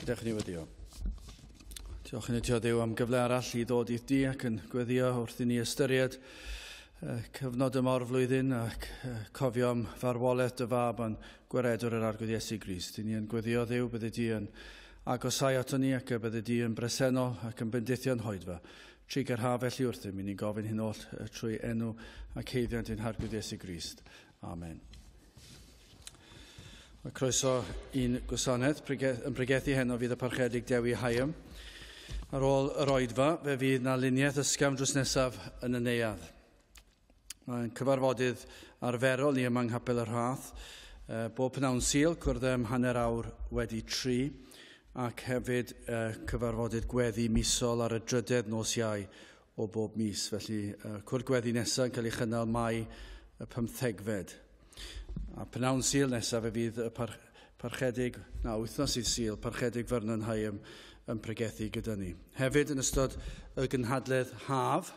Gadewch i ni weddio. Diolch i ni Dduw am gyfle arall i ddod i'r di ac yn gweddio wrth i ni ystyried cyfnod yma o'r flwyddyn ac cofio am farwolaeth dy fab a'n gwaredwr yr Arglwydd Iesu Grist. I ni yn gweddio Dduw bydde di yn agosau ato ni ac y bydde di yn bresennol ac yn bendithio'n hoedfa. Trugarha felly wrthym, i ni'n gofyn hyn oll trwy enw ac haeddiant ein Harglwydd Iesu Grist. Amen. Mae croeso i'n gwasanaeth yn pregethu heno fydd y Parchedig Dewi Higham. Ar ôl yr oedfa, fe fydd na luniaeth ysgafn drws nesaf yn y neuadd. Mae'n cyfarfodydd arferol ni yma yng Nghapel y Rhath. Bob pnawn Sul, cwrdd am 3:30, ac hefyd cyfarfodydd gweddi misol ar y drydedd nos Iau o bob mis. Felly cwrdd gweddi nesaf yn cael ei chynnal Mai y 15fed. A pnawn Sul nesaf fe fydd y parchedig, na, wythnos i Sul, Parchedig Vernon Higham yn pregethu gyda ni. Hefyd yn ystod y gynhadledd haf,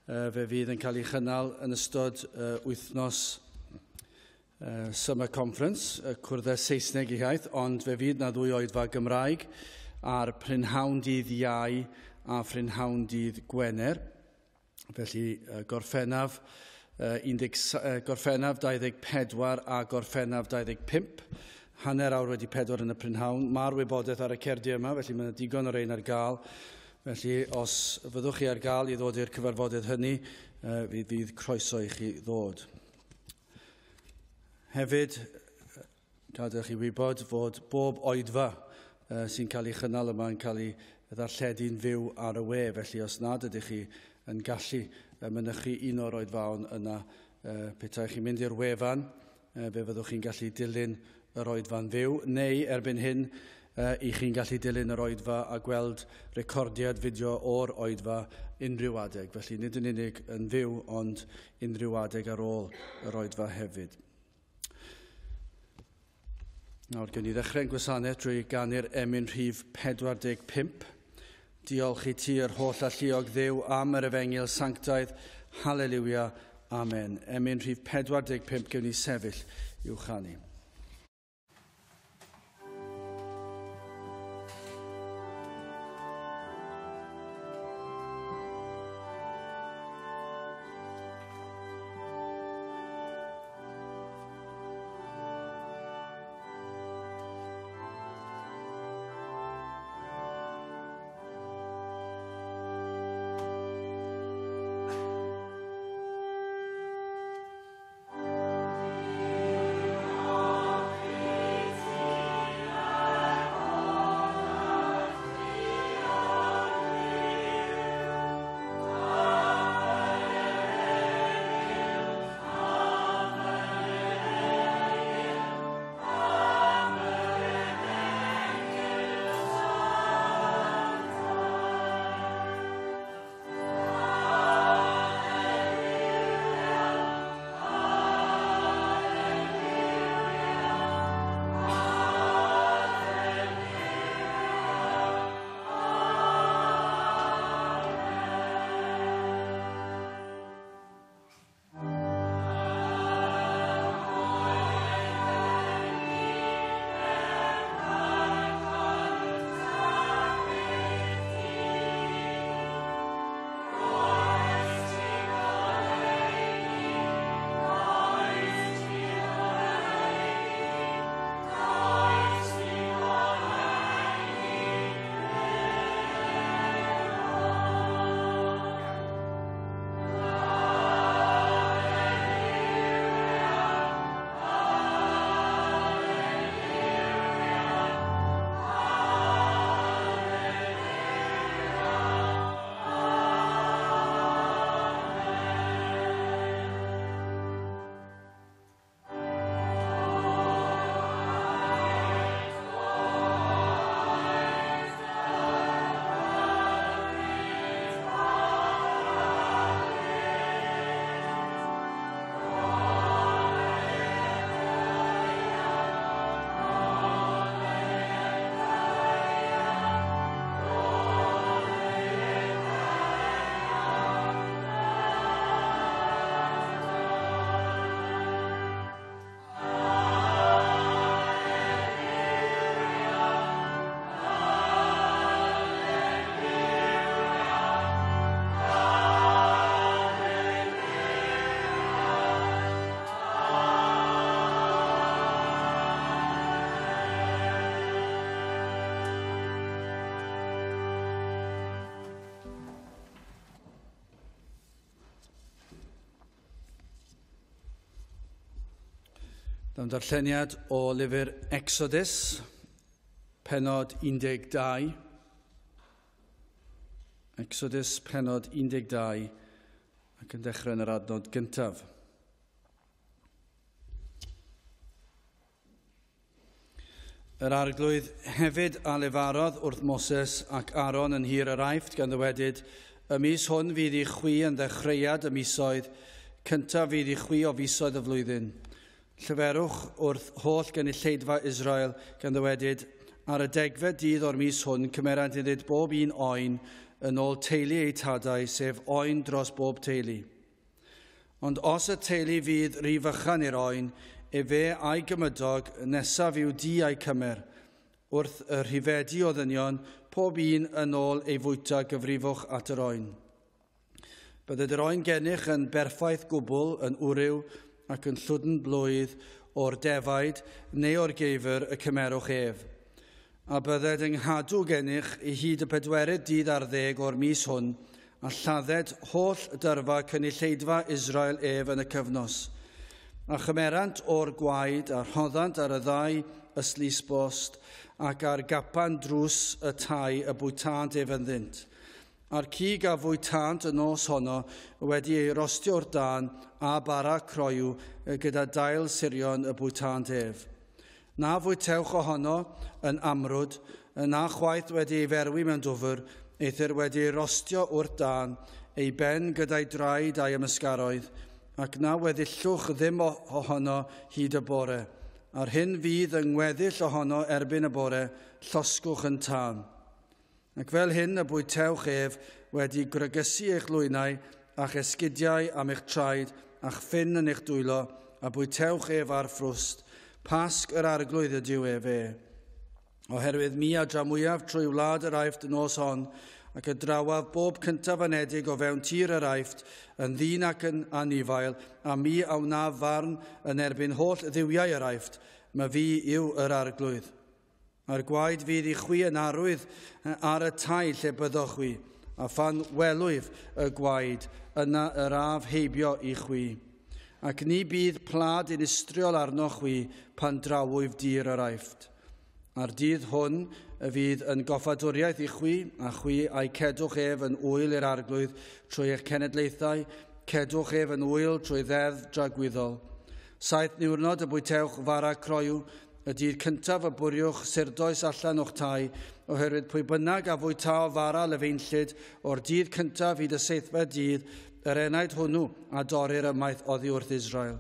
fe fydd yn cael ei chynnal yn ystod wythnos Summer Conference, y cwrddau Saesneg i iaith, ond fe fydd na ddwy oedfa Gymraeg ar prynhawn dydd Iau a phrynhawn dydd Gwener. Felly Gorffennaf, Gorffennaf 24 a Gorffennaf 25, 4:30 yn y prynhawn. Mae'r wybodaeth ar y cerdiau yma, felly mae yna digon o rein ar gael. Felly os fyddwch chi ar gael i ddod i'r cyfarfodydd hynny, fydd croeso i chi ddod. Hefyd, gadewch chi wybod fod bob oedfa sy'n cael ei chynnal yma yn cael ei ddarlledu'n fyw ar y we. Felly os nad ydych chi yn gallu mynychu un o'r oedfaon yna, petai chi'n mynd i'r wefan, fe fyddwch chi'n gallu dilyn yr oedfa'n fyw, neu erbyn hyn i chi'n gallu dilyn yr oedfa a gweld recordiad fideo o'r oedfa unrhyw adeg. Felly nid yn unig yn fyw, ond unrhyw adeg ar ôl yr oedfa hefyd. Nawr, gewn ni ddechrau'n gwasanaeth drwy ganu'r emyn rhif 45. Diolch i ti yr holl alluog Dduw am yr efengyl sanctaidd. Haleliwia, amen. Emyn rhif 45, gewn ni sefyll i'w chanu. Oh. Dawn darlleniad o lyfr Exodus, pennod 12. Exodus, pennod 12, ac yn dechrau yn yr adnod gyntaf. Yr Arglwydd hefyd a lefarodd wrth Moses ac Aaron yn nhir yr Aifft, gan ddywedyd, y mis hwn fydd i chwi yn ddechreuad y misoedd, cyntaf fydd i chwi o fisoedd y flwyddyn. Lleferwch wrth holl gynulleidfa Israel, gan ddywedyd, ar y 10fed dydd o'r mis hwn, cymerant iddynt bob un oen yn ôl teulu eu tadau, sef oen dros bob teulu. Ond os y teulu fydd rhy fychan i'r oen, efe a'i gymydog nesaf i'w di a'i cymer. Wrth y rhifedi o ddynion, pob un yn ôl ei fwyta gyfrifwch at yr oen. Bydded yr oen gennych yn berffaith gwbl, yn wryw ac yn llwdn blwydd o'r defaid neu o'r geifr y cymerwch ef. A bydded yng nghadw gennych i hyd y 4edd dydd ar 10 o'r mis hwn, a lladded holl dyrfa cynulleidfa Israel ef yn y cyfnos. A chymerant o'r gwaed a rhoddant ar y ddau ystlysbost ac ar gapan drws y tai y bwytânt ef ynddynt. A'r cig a fwytânt y nos honno wedi ei rostio o'r dân a bara croyw gyda dail sirion y bwytânt ef. Na fwytewch ohono yn amrwd, na chwaith wedi ei ferwi mewn dwfr, eithr wedi ei rostio o'r dân, ei ben gyda'i draed a'i ymysgaroedd, ac na weddillwch ddim ohono hyd y bore. A'r hyn fydd yng ngweddill ohono erbyn y bore, llosgwch yn tân. Ac fel hyn y bwytewch ef wedi gwregysu eich lwynau a'ch esgidiau am eich traed a'ch ffyn yn eich dwylo, a bwytewch ef ar ffrwst. Pasg yr Arglwydd ydyw ef e. Oherwydd mi a dramwyaf trwy wlad yr Aifft y nos hon, ac y drawaf bob cyntaf anedig o fewn tir yr Aifft, yn ddyn ac yn anifail, a mi a wnaf farn yn erbyn holl dduwiau yr Aifft, ma fi yw yr Arglwydd. A'r gwaed fydd i chwi yn arwydd ar y tai lle byddwch chwi, a phan welwyf y gwaed, yna yr af heibio i chwi. Ac ni bydd pla dinistriol arnoch chwi pan drawwyf dir yr Aifft. A'r dydd hwn y fydd yn goffadwriaeth i chwi, a chwi a'i cedwch ef yn ŵyl i'r Arglwydd trwy eich cenedlaethau, cedwch ef yn ŵyl trwy ddeddf dragwyddol. 7 niwrnod y bwytewch fara croyw, y dydd cyntaf y bwriwch surdoes allan o'ch tai, oherwydd pwy bynnag a fwytao fara lefeinllyd o'r dydd cyntaf hyd y 7fed dydd, yr enaid hwnnw a dorrir ymaith oddi wrth Israel.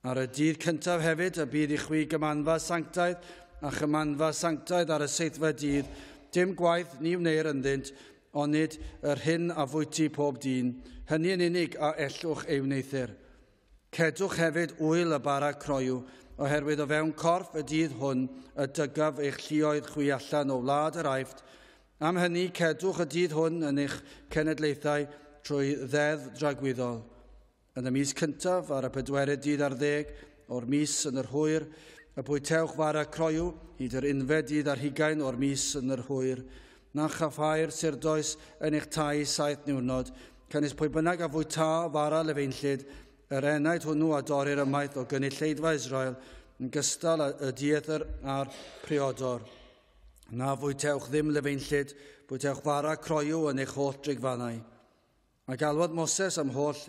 Ar y dydd cyntaf hefyd y bydd i chwi gymanfa sanctaidd a chymanfa sanctaidd ar y 7fed dydd, dim gwaith ni wneir ynddynt, onid yr hyn a fwyty pob dyn, hynny yn unig a ellwch ei wneuthur. Cedwch hefyd ŵyl y bara croyw, oherwydd o fewn corff y dydd hwn y dygaf eich lluoedd chwi allan o wlad yr Aifft. Am hynny, cedwch y dydd hwn yn eich cenedlaethau trwy ddeddf dragwyddol. Yn y mis cyntaf, ar y 4edd dydd ar 10 o'r mis yn yr hwyr, y bwytewch fara croyw hyd yr 11fed dydd ar 20 o'r mis yn yr hwyr. Na chaffau'r surdoes yn eich tai 7 niwrnod, canys pwy bynnag a fwyta fara lefeinllyd, yr enaid hwnnw a dorrir ymaith o gynulleidfa Israel yn gystal y dieithr a'r priodor. Na fwytewch ddim lefeinllyd, bwytewch fara croyw yn eich holl drigfannau. A galwodd Moses am holl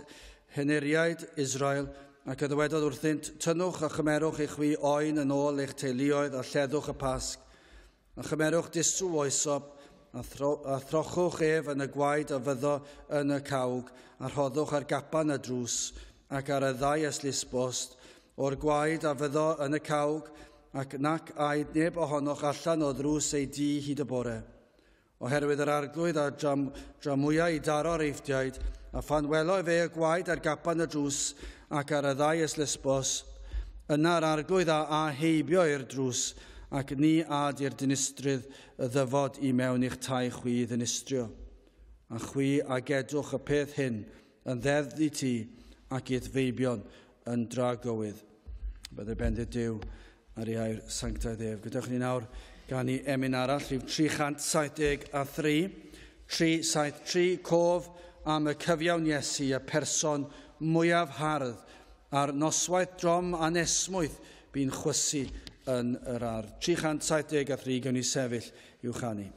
henuriaid Israel, ac y ddywedodd wrthynt, tynnwch a chymerwch eich chwi oen yn ôl eich teuluoedd a lleddwch y Pasg, a chymerwch dusw o isop, a throchwch ef yn y gwaed a fyddo yn y cawg, a rhoddwch ar gapan y drws, ac ar y ddau ystlysbost, o'r gwaed a fyddo yn y cawg, ac nac aed neb ohonoch allan o ddrws ei dŷ hyd y bore. Oherwydd yr Arglwydd a dramwyau i daro'r Eifftiaid, a phan welo efe y gwaed ar gapan y drws ac ar y ddau ystlysbos, yna'r Arglwydd a heibio i'r drws, ac ni ad i'r dinistrydd y ddyfod i mewn i'ch tai chwi ddinistrio. A chwi a gedwch y peth hyn yn ddeddf i ti ac i'th feibion yn dragywydd. Byddai bendith Duw ar ei air sanctaidd ef. Gadewch ni nawr ganu emyn arall, rhif 373, 373, cof am y cyfiawn Iesu, y person mwyaf hardd A'r noswaith drom anesmwyth bu'n chwysu yn yr ardd. 373, gawn ni sefyll i'w chanu.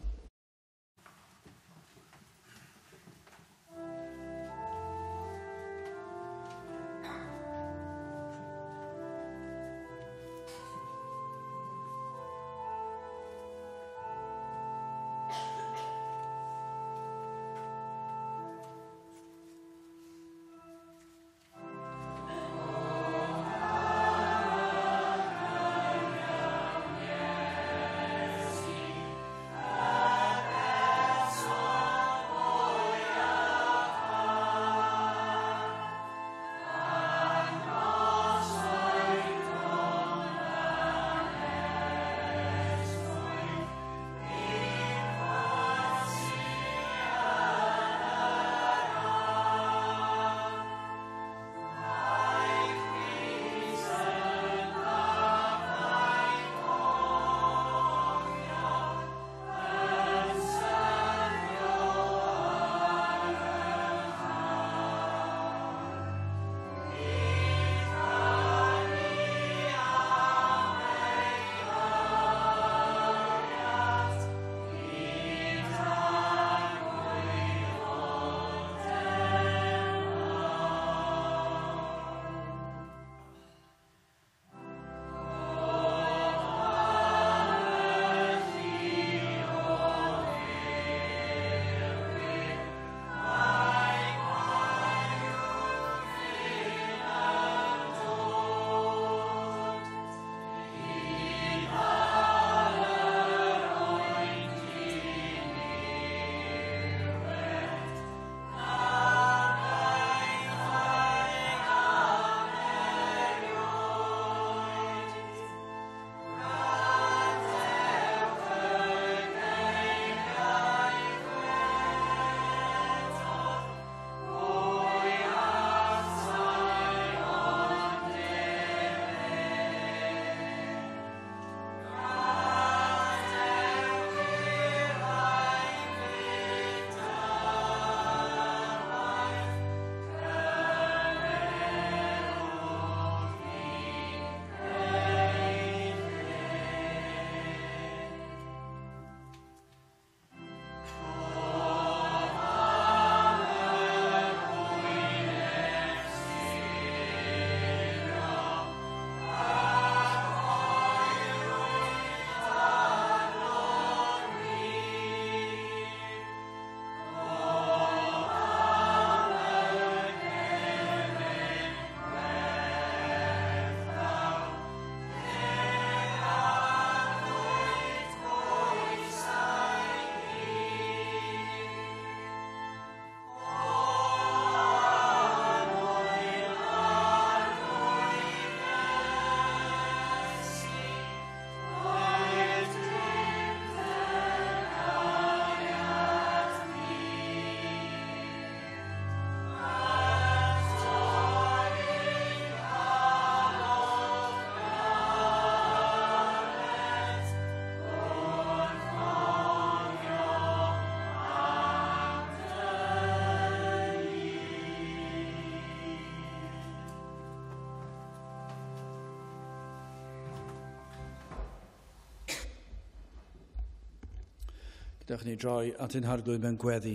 Dewch ni droi at ein Harglwydd mewn gweddi.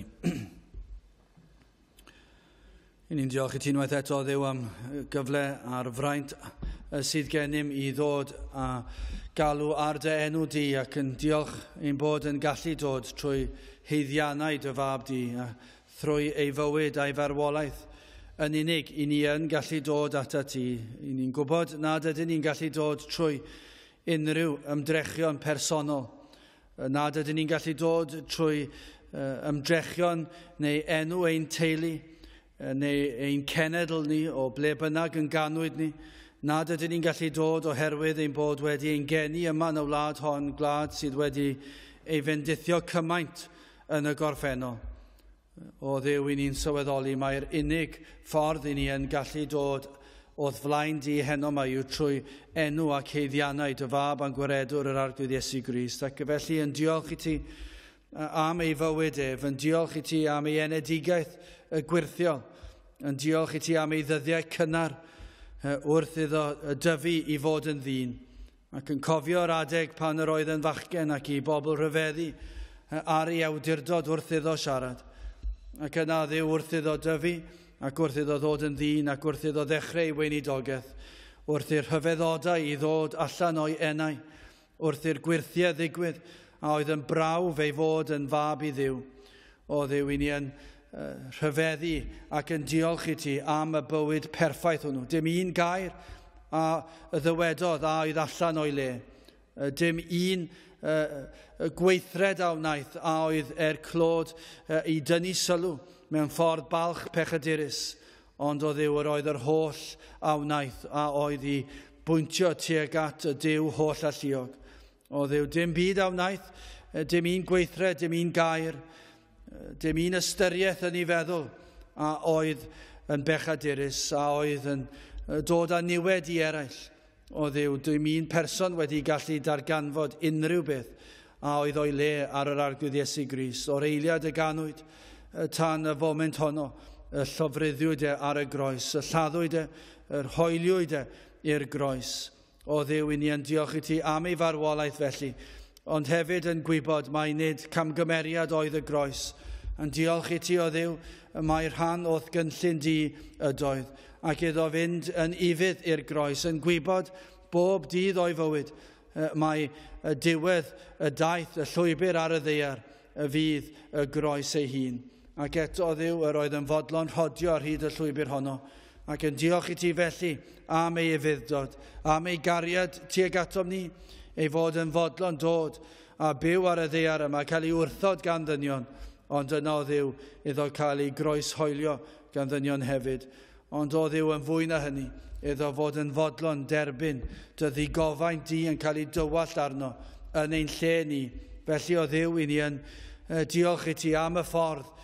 I ni'n diolch i ti unwaith eto, Dduw, am gyfle a'r fraint sydd gennym i ddod a galw ar dy enw di, ac yn diolch ein bod yn gallu dod trwy haeddiannau dy fab di, a thrwy ei fywyd a'i farwolaeth yn unig, i ni yn gallu dod atat ti. I ni'n gwybod nad ydyn ni'n gallu dod trwy unrhyw ymdrechion personol, nad ydyn ni'n gallu dod trwy ymdrechion neu enw ein teulu, neu ein cenedl ni, o ble bynnag yn ganwyd ni, nad ydyn ni'n gallu dod oherwydd ein bod wedi ein geni yma yn y wlad hon, gwlad sydd wedi ei fendithio cymaint yn y gorffennol. O Dduw, i ni'n sylweddoli mai'r unig ffordd i ni yn gallu dod o'th flaen di heno yma yw trwy enw ac haeddiannau dy fab a'n gwaredwr yr Arglwydd Iesu Grist. Ac felly yn diolch i ti am ei fywyd ef, yn diolch i ti am ei enedigaeth y gwyrthiol, yn diolch i ti am ei ddyddiau cynnar, wrth iddo dyfu i fod yn ddyn, ac yn cofio'r adeg pan yr oedd yn fachgen ac i bobl rhyfeddu ar ei awdurdod wrth iddo siarad. Ac yna Dduw wrth iddo dyfu, ac wrth iddo ddod yn ddyn, ac wrth iddo ddechrau ei weinidogaeth, wrth i'r rhyfeddodau i ddod allan o'i enau, wrth i'r gwyrthiau ddigwydd, a oedd yn brawf ei fod yn fab i Dduw. O Dduw, i ni yn rhyfeddu ac yn diolch i ti am y bywyd perffaith hwnnw. Dim un gair a ddywedodd a oedd allan o'i le. Dim un gweithred a wnaeth a oedd clod i dynnu sylw mewn ffordd balch pechadurus, ond o Dduw yr oedd yr holl a wnaeth a oedd i bwyntio tuag at y Duw holl alluog. O Dduw, dim byd a wnaeth, dim un gweithred, dim un gair, dim un ystyriaeth yn ei feddwl a oedd yn bechadurus, a oedd yn dod â niwed i eraill. O Dduw, dim un person wedi gallu darganfod unrhyw beth a oedd o'i le ar yr Arglwydd Iesu Grist. O'r eiliad y ganwyd tan y foment honno, y llofruddiwyd e ar y groes, y lladdwyd e, yr hoeliwyd e i'r groes. O Dduw, i ni yn diolch i ti am ei farwolaeth felly, ond hefyd yn gwybod mai nid camgymeriad oedd y groes. Yn diolch i ti, o Dduw, mae rhan o'th gynllun di ydoedd, ac iddo fynd yn ufudd i'r groes, yn gwybod bob dydd o'i fywyd, mae y diwedd y daith, y llwybr ar y ddaear, y fydd y groes ei hun. Ac eto, Dduw, yr oedd yn fodlon rhodio ar hyd y llwybr honno, ac yn diolch i ti felly am ei ufudd-dod, am ei gariad tuag atom ni, ei fod yn fodlon dod a byw ar y ddaear yma, cael ei wrthod gan ddynion, ond yno, Dduw, iddo cael ei groeshoelio gan ddynion hefyd. Ond o Dduw, yn fwy na hynny, iddo fod yn fodlon derbyn dy ddigofaint di yn cael ei dywallt arno yn ein lle ni. Felly, o Dduw, i ni yn diolch i ti am y ffordd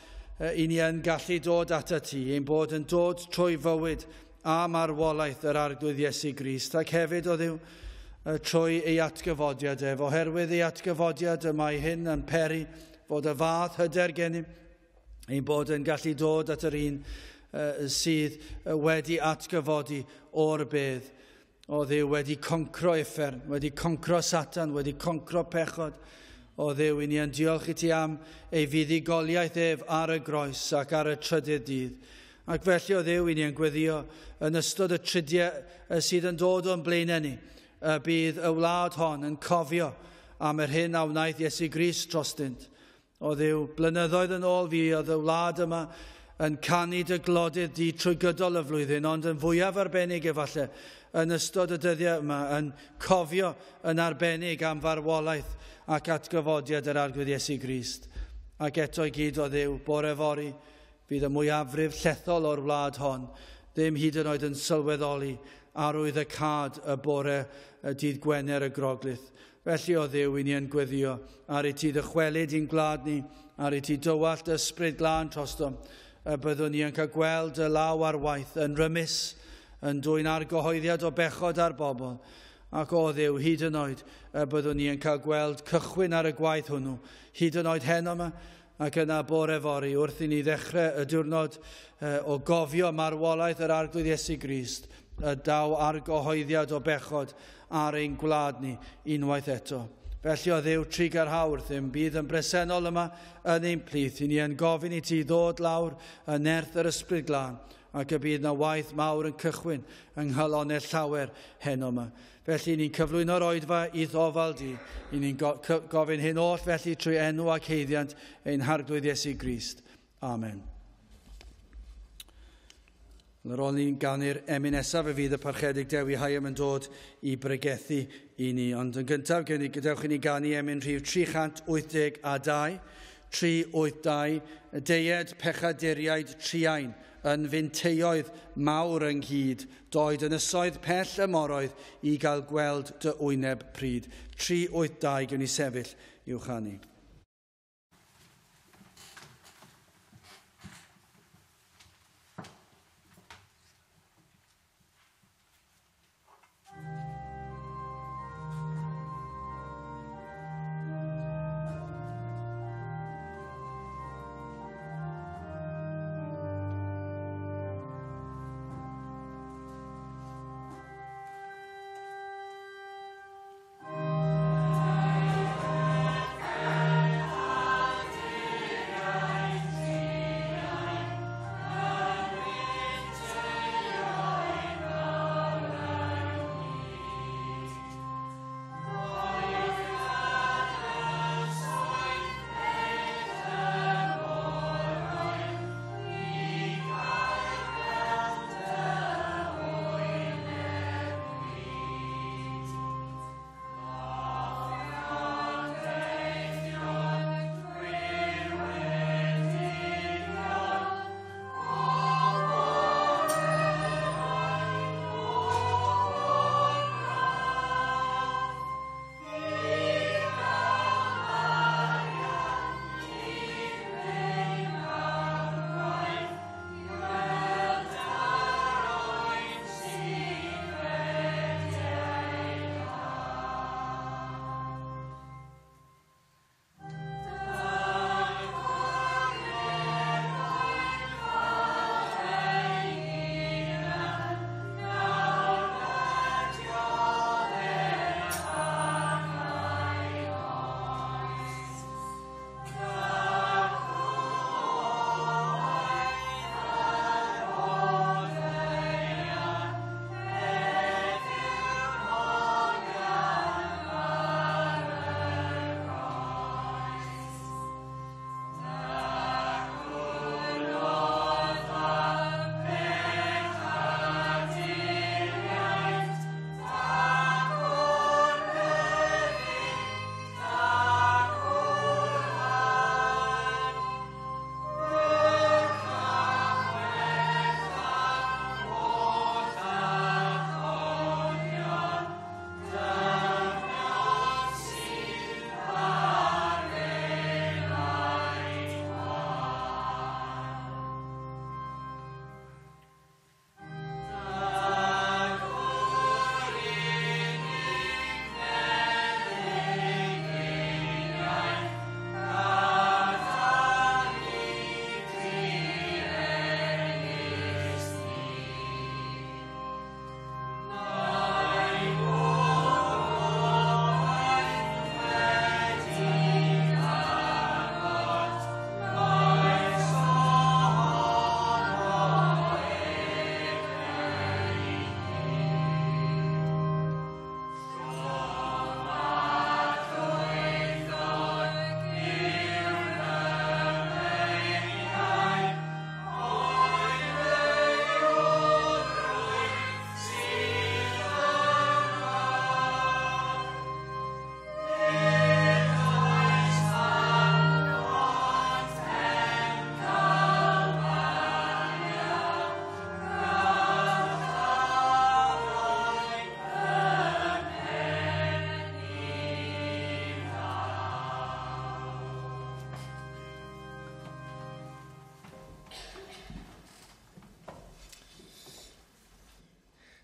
i ni yn gallu dod atat ti, ein bod yn dod trwy fywyd a marwolaeth yr Arglwydd Iesu Grist, ac hefyd, o Dduw, trwy ei atgyfodiad ef. Oherwydd ei atgyfodiad y mae hyn yn peri fod y fath hyder gennym, ein bod yn gallu dod at yr un sydd wedi atgyfodi o'r bedd. O Dduw, wedi concro uffern, wedi concro Satan, wedi concro pechod. O Dduw, i ni yn diolch i ti am ei fuddugoliaeth ef ar y groes ac ar y trydydd dydd. Ac felly, o Dduw, i ni yn gweddio yn ystod y tridiau sydd yn dod o'n blaenau ni, y bydd y wlad hon yn cofio am yr hyn a wnaeth Iesu Grist drostynt. O Dduw, blynyddoedd yn ôl fi oedd y wlad yma yn canu dy glodydd di trwy gydol y flwyddyn, ond yn fwyaf arbennig efallai yn ystod y dyddiau yma, yn cofio yn arbennig am farwolaeth ac atgyfodiad yr Arglwydd Iesu Grist. Ac eto i gyd, o Dduw, bore fory, fydd y mwyafrif llethol o'r wlad hon ddim hyd yn oed yn sylweddoli arwydd y cad y bore y dydd Gwener y Groglith. Felly, o Dduw, i ni yn gweddio ar i ti ddychwelyd i'n gwlad ni, ar i ti dywallt ysbryd glân trostom, y byddwn ni yn cael gweld y law ar waith yn rymus, yn dwyn argyhoeddiad o bechod ar bobl, ac o Dduw, hyd yn oed, y byddwn ni yn cael gweld cychwyn ar y gwaith hwnnw, hyd yn oed heno yma, ac yna bore fory, wrth i ni ddechrau y diwrnod o gofio marwolaeth yr Arglwydd Iesu Grist, y daw argyhoeddiad o bechod ar ein gwlad ni unwaith eto. Felly, o Dduw, trugarha wrthym, bydd yn bresennol yma yn ein plith. I ni yn gofyn i ti ddod lawr yn nerth yr Ysbryd Glân, ac y bydd na waith mawr yn cychwyn yng nghalonnau llawer heno yma. Felly, ni'n cyflwyno'r oedfa i'th ofal di. I ni'n gofyn hyn oll felly trwy enw ac haeddiant ein Harglwydd Iesu Grist. Amen. Ar ôl ni'n ganu'r emyn nesaf, y fydd y Parchedig Dewi Higham yn dod i bregethu i ni. Ond yn gyntaf, gadewch i ni ganu emyn rhif 382, 382, deued pechaduriaid truain yn finteioedd mawr ynghyd, doed ynysoedd pell y moroedd i gael gweld dy wyneb pryd. 382, gewn ni sefyll i'w chanu.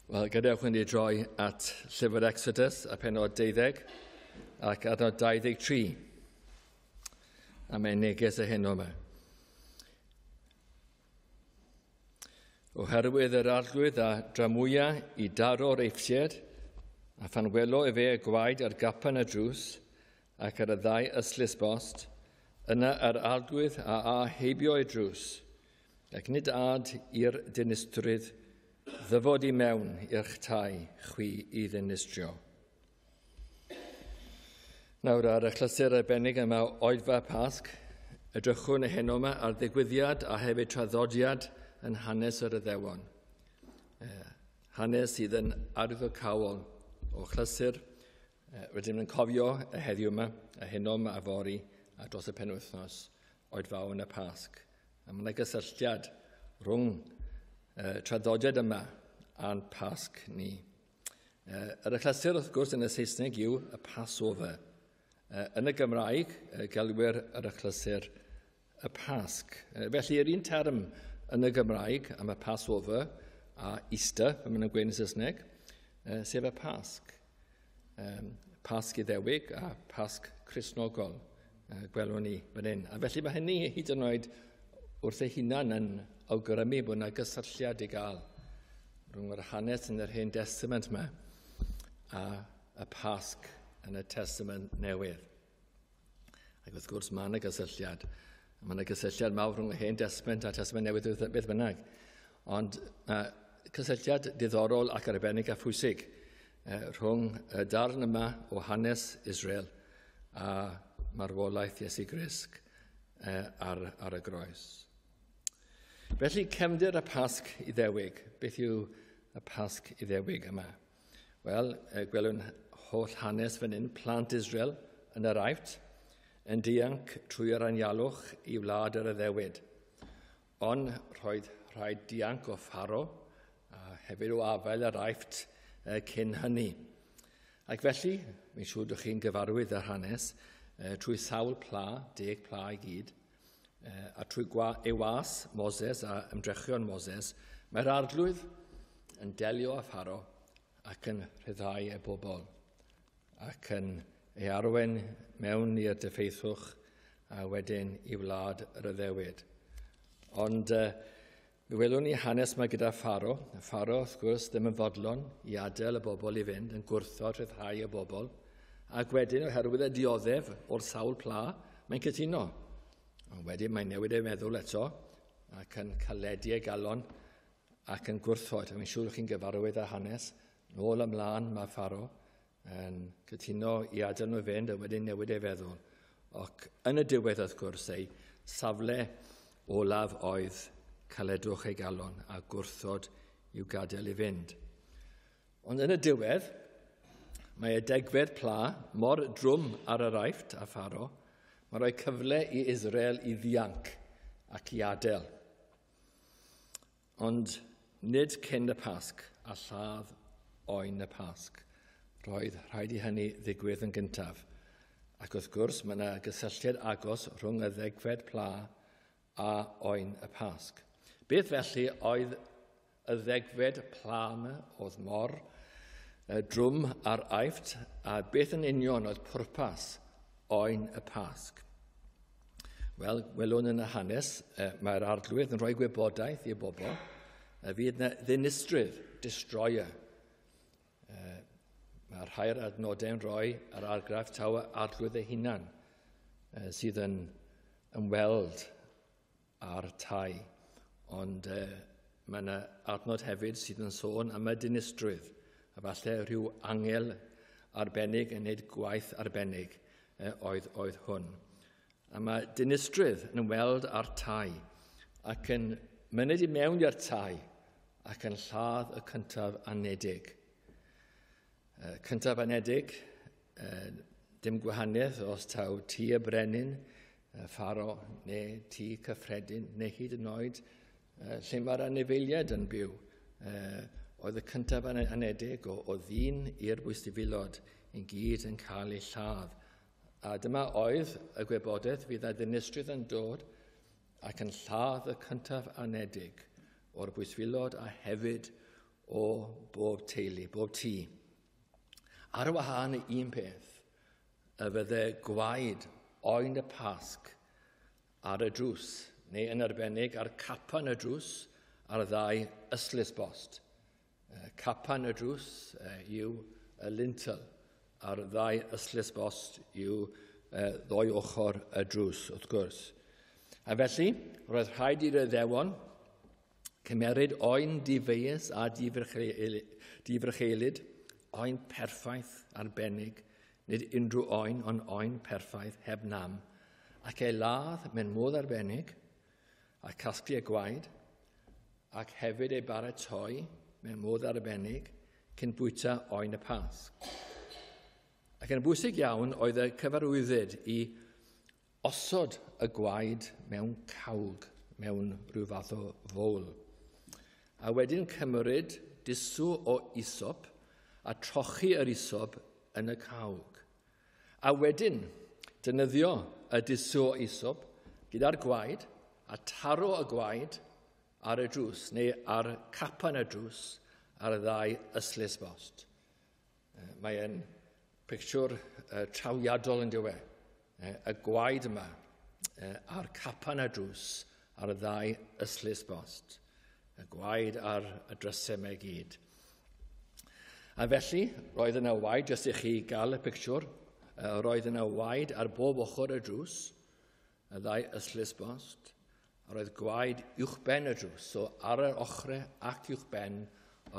Wel, gadewch i ni droi at llyfr Exodus a pennod 12 ac adnod 23. A mae'n neges y heno yma. Oherwydd yr Arglwydd a dramwya i daro'r Eifftiaid, a phan welo efe y gwaed ar gapan y drws ac ar y ddau ystlys bost, yna yr Arglwydd a a heibio ei drws, ac nid ad i'r dinistrydd ddyfod i mewn i'ch tai chwi i ddinistrio. Nawr ar y chlysur arbennig yma oedfa Pasg, edrychwn y heno yma ar ddigwyddiad a hefyd traddodiad yn hanes yr Iddewon. Hanes sydd yn arwyddocaol o chlysur. Rydym yn cofio y heddiw yma, y heno yma a fory, a dros y penwythnos, oedfaon y Pasg. A mae yna gysylltiad rhwng traddodiad yma a'n Pasg ni. Yr achlysur wrth gwrs yn y Saesneg yw y Passover. Yn y Gymraeg, gelwir yr achlysur y Pasg. Felly, yr un term yn y Gymraeg am y Passover a Easter, fel maen nhw'n gweud yn Saesneg, sef y Pasg. Pasg Iddewig a Pasg Cristnogol, gwelwn ni fan hyn. A felly mae hynny hyd yn oed wrth ei hunan yn awgrymu bod yna gysylltiad i gael rhwng yr hanes yn yr Hen Testament yma a y Pasg yn y Testament Newydd. Ac wrth gwrs mae yna gysylltiad. Mae yna gysylltiad mawr rhwng y Hen Testament a Testament Newydd beth bynnag. Ond cysylltiad diddorol ac arbennig a phwysig rhwng y darn yma o hanes Israel a marwolaeth Iesu Grist ar y groes. Felly, cefndir y Pasg Iddewig. Beth yw y Pasg Iddewig yma? Wel, gwelwn holl hanes fan hyn, plant Israel yn yr Aifft, yn dianc trwy yr anialwch i wlad yr addewid. Ond roedd rhaid dianc o Pharo a hefyd o afael yr Aifft cyn hynny. Ac felly, mi'n siŵr ydych chi'n gyfarwydd â'r hanes, trwy sawl pla, 10 pla i gyd, a trwy ei was Moses a ymdrechion Moses, mae'r Arglwydd yn delio â Pharo ac yn rhyddhau ei bobl ac yn ei arwain mewn i'r diffeithwch a wedyn i wlad yr addewid. Ond mi welwn ni hanes yma gyda Pharo. Pharo, wrth gwrs, ddim yn fodlon i adael y bobl i fynd, yn gwrthod rhyddhau y bobl, ac wedyn, oherwydd y dioddef o'r sawl pla, mae'n cytuno. Ond wedyn mae'n newid ei meddwl eto, ac yn caledu ei galon, ac yn gwrthod. Mae'n siŵr chi'n gyfarwydd â hanes. Nôl ymlaen mae Pharo yn cytuno i adael nhw fynd a wedyn newid ei feddwl. Ac yn y diwedd, wrth gwrs, ei safle olaf oedd caledwch ei galon a gwrthod i'w gadael i fynd. Ond yn y diwedd, mae y degfed pla mor drwm ar yr Aifft a Pharo, mae'n rhoi cyfle i Israel i ddianc ac i adael. Ond nid cyn y Pasg a lladd oen y Pasg. Roedd rhaid i hynny ddigwydd yn gyntaf. Ac wrth gwrs, mae yna gysylltiad agos rhwng y ddegfed pla a oen y Pasg. Beth felly oedd y ddegfed pla yma oedd mor drwm ar Aifft, a beth yn union oedd pwrpas oen y Pasg? Wel, welwn yn y hanes, mae'r Arglwydd yn rhoi gwybodaeth i'r bobl, fydd yna ddinistrydd, destroyer. Mae rhai'r adnodau'n rhoi yr argraff taw Arglwydd ei hunan sydd yn ymweld â'r tai. Ond mae yna adnod hefyd sydd yn sôn am y dinistrwydd, a falle rhyw angel arbennig yn gwneud gwaith arbennig oedd hwn. A mae dinistrydd yn ymweld â'r tai ac yn myned i mewn i'r tai ac yn lladd y cyntaf anedig. Cyntaf anedig, dim gwahaniaeth os taw tŷ y brenin, Pharo, neu tŷ cyffredin, neu hyd yn oed lle mae'r anifeiliaid yn byw. Oedd y cyntaf anedig o ddyn i'r bwystifilod i gyd yn cael ei lladd. A dyma oedd y gwybodaeth fydd y ddinistrydd yn dod ac yn lladd y cyntaf anedig o'r bwysfilod a hefyd o bob teulu, bob tŷ. Ar wahân i un peth, y fydde gwaed oen y Pasg ar y drws, neu yn arbennig ar capan y drws ar y ddau ystlys bost. Capan y drws yw y lintel, a'r ddau ystlys bost yw ddoi ochr y drws, wrth gwrs. A felly, roedd rhaid i'r Iddewon cymeryd oen difeius a difrycheulyd, oen perffaith arbennig, nid unrhyw oen, ond oen perffaith heb nam, ac ei ladd mewn modd arbennig, a casglu y gwaed, ac hefyd ei baratoi mewn modd arbennig cyn bwyta oen y Pasg. Ac yn bwysig iawn oedd y cyfarwyddyd i osod y gwaed mewn cawg, mewn rhyw fath o fowl. A wedyn cymryd dusw o isop a trochi yr isop yn y cawg. A wedyn defnyddio y dusw o isop gyda'r gwaed a taro y gwaed ar y drws, neu ar capan y drws ar y ddau ystlys bost. Mae e'n pictiwr trawiadol yn dyw e. Y gwaed yma a'r capan y drws ar y ddau ystlys bost. Y gwaed ar y drysau yma i gyd. A felly, roedd yna waed, jyst i chi gael y pictiwr, roedd yna waed ar bob ochr y drws, y ddau ystlys bost, a roedd gwaed uwchben y drws, so ar yr ochrau ac uwchben,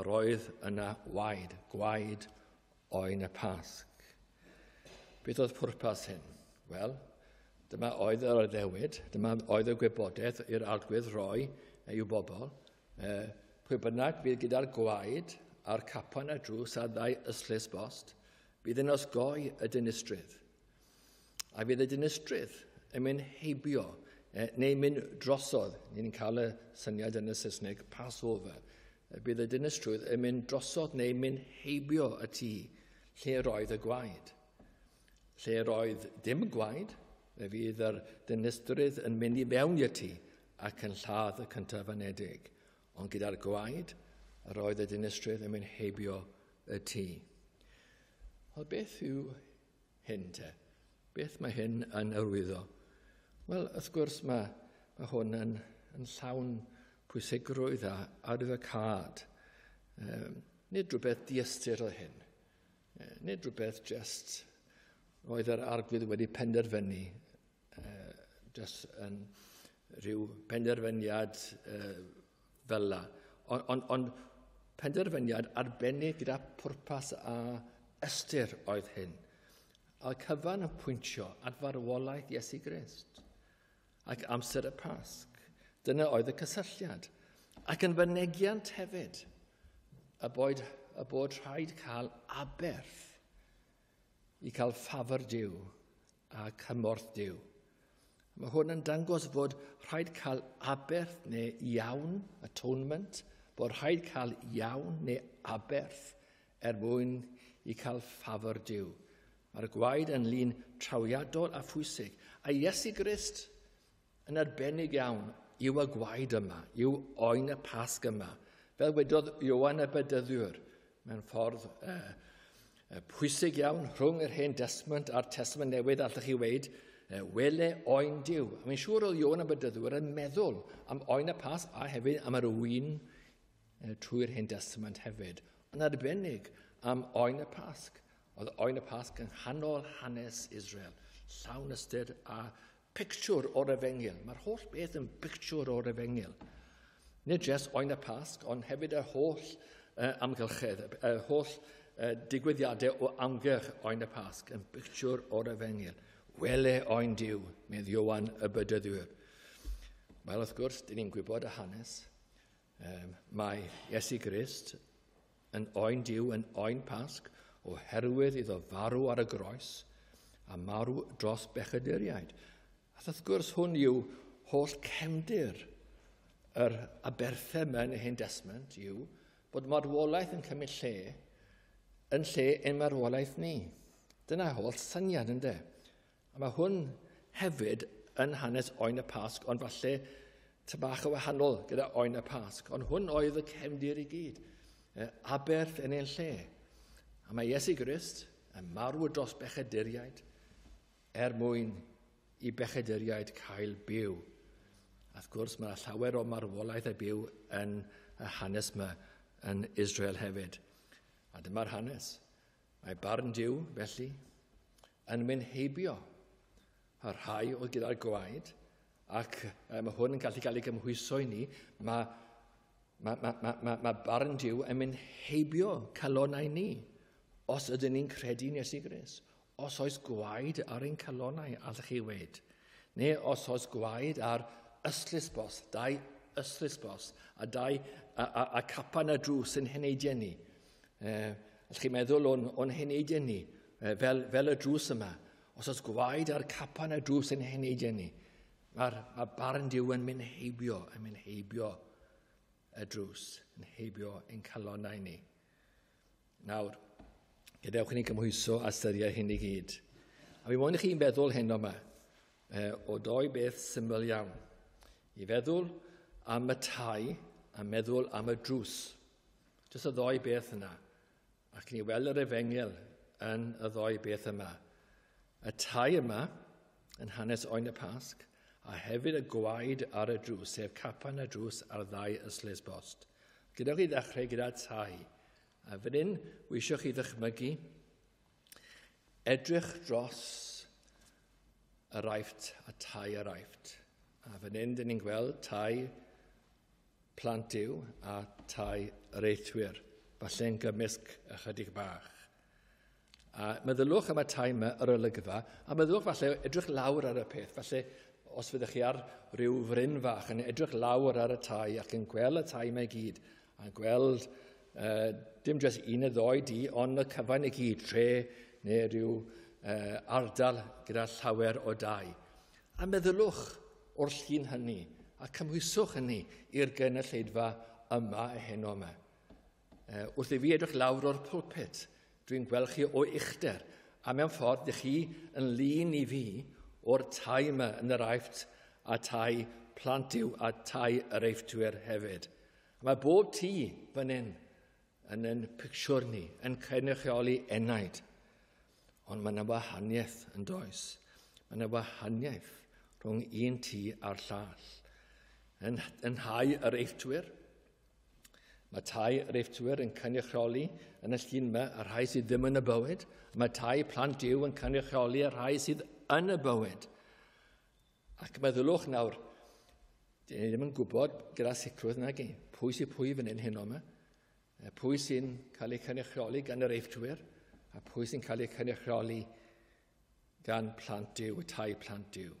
roedd yna waed, gwaed oen y Pasg. Beth oedd pwrpas hyn? Wel, dyma oedd yr addewid, dyma oedd y gwybodaeth i'r Arglwydd roi i'w bobl. Pwy bynnag fydd gyda'r gwaed a'r capan y drws a ddau ystlys bost, bydd yn osgoi y dinistrydd. A fydd y dinistrydd yn mynd heibio, neu mynd drosodd. Ni'n cael y syniad yn y Saesneg, Passover. Bydd y dinistrwydd yn mynd drosodd neu mynd heibio y tŷ lle roedd y gwaed. Lle roedd dim gwaed, fe fydd yr dinistrydd yn mynd i mewn i'r tŷ ac yn lladd y cyntaf anedig. Ond gyda'r gwaed, yr oedd y dinistrydd yn mynd heibio y tŷ. Wel, beth yw hyn te? Beth mae hyn yn arwyddo? Wel, wrth gwrs mae hwn yn llawn pwysigrwydd a arwyddocâd. Nid rhywbeth diystyr o hyn. Nid rhywbeth just roedd yr Arglwydd wedi penderfynu, just yn rhyw penderfyniad fel la. Ond penderfyniad arbennig gyda pwrpas a ystyr oedd hyn. A'r cyfan yn pwyntio at farwolaeth Iesu Grist ac amser y Pasg. Dyna oedd y cysylltiad. Ac yn fynegiant hefyd, y bod rhaid cael aberth i cael ffafr Duw a cymorth Duw. Mae hwn yn dangos fod rhaid cael aberth neu iawn, atonement, bod rhaid cael iawn neu aberth er mwyn i cael ffafr Duw. Mae'r gwaed yn lun trawiadol a phwysig. A Iesu Grist yn arbennig iawn yw y gwaed yma, yw oen y Pasg yma. Fel wedodd Ioan y Bedyddiwr, mewn ffordd pwysig iawn rhwng yr Hen Testament a'r Testament Newydd, allwch chi weud, wele oen Duw. A mae'n siŵr oedd Ioan y Bedyddiwr yn meddwl am oen y Pasg a hefyd am yr wyn trwy'r Hen Testament hefyd. Ond arbennig am oen y Pasg. Oedd oen y Pasg yng nghanol hanes Israel, llawn ystyr a pictiwr o'r efengyl. Mae'r holl beth yn pictiwr o'r efengyl. Nid jyst oen y Pasg, ond hefyd yr holl amgylchedd, y holl digwyddiadau o amgylch oen y Pasg yn pictiwr o'r efengyl. Wele oen Duw, medd Ioan y Bedyddiwr. Wel, wrth gwrs, dyn ni'n gwybod y hanes. Mae Iesu Grist yn oen Duw, yn oen Pasg, oherwydd iddo farw ar y groes a marw dros bechaduriaid. A wrth gwrs hwn yw holl cefndir yr aberthau mewn y Hen Testament yw bod marwolaeth yn cymryd lle yn lle ein marwolaeth ni. Dyna holl syniad, ynde? A mae hwn hefyd yn hanes oen y Pasg, ond falle ty bach o wahanol gyda oen y Pasg. Ond hwn oedd y cefndir i gyd. aberth yn ein lle. A mae Iesu Grist yn marw dros bechaduriaid er mwyn i bechaduriaid cael byw. A wrth gwrs, mae llawer o marwolaeth a byw yn y hanes yma yn Israel hefyd. A dyma'r hanes. Mae barn Duw, felly, yn mynd heibio y rhai oedd gyda'r gwaed, ac mae hwn yn gallu cael ei gymhwyso i ni, mae barn Duw yn mynd heibio calonau ni, os ydyn ni'n credu'n Iesu Grist. Os oes gwaed ar ein calonau, allwch chi weud. Neu os oes gwaed ar ystlysbos, dau ystlysbos, a, dau, a capan y drws yn heneidiau ni. Allwch chi meddwl o'n heneidiau ni, fel y drws yma. Os oes gwaed ar capan y drws yn heneidiau ni, mae barn Duw yn mynd heibio y drws, yn heibio ein calonau ni. Nawr, gadewch i ni gymhwyso a ystyried hyn i gyd. A fi moyn i chi'n feddwl heno yma, o doi beth syml iawn. I feddwl am y tai a meddwl am y drws. Jyst y ddoi beth yna. Ac ni weld yr efengyl yn y ddoi beth yma. Y tai yma yn hanes oen y Pasg, a hefyd y gwaed ar y drws, sef capan y drws ar ddau ystlys bost. Gadewch i ddechrau gyda tai. A fan hyn, wi eisiau chi ddychmygu edrych dros yr Aifft a tai yr Aifft. A fan hyn, dyn ni'n gweld tai plant Duw a tai yr eithwyr, falle'n gymysg ychydig bach. A meddylwch am y tai yma, yr olygfa, a meddylwch falle edrych lawr ar y peth. Falle os fyddwch chi ar ryw fryn fach yn edrych lawr ar y tai ac yn gweld y tai yma i gyd, a gweld dim jyst un neu ddoi di, ond y cyfan i gyd, tre neu rhyw ardal gyda llawer o dai. A meddylwch o'r llun hynny, a cymhwyswch hynny i'r gynulleidfa yma a heno yma. Wrth i fi edrych lawr o'r pulpit, dwi'n gweld chi o uchder, a mewn ffordd ydych chi yn lun i fi o'r tai yma yn yr Aifft a tai plant Duw a tai yr Eiffftwyr hefyd. A mae bob tŷ fan hyn yn ein picsiwr ni, yn cynrychioli enaid. Ond mae yna wahaniaeth yn does. Mae yna wahaniaeth rhwng un tŷ a'r llall. Yn nhai yr Eiffftwyr, mae tai yr Eiffftwyr yn cynrychioli yn y llun yma y rhai sydd ddim yn y bywyd. Mae tai plant Duw yn cynrychioli y rhai sydd yn y bywyd. Ac meddylwch nawr, dyn ni ddim yn gwybod gyda sicrwydd nag i, pwy sydd pwy fan hyn heno yma, pwy sy'n cael ei cynrychioli gan yr Eiffftwyr, a pwy sy'n cael ei cynrychioli gan plant Duw, y tai plant Duw.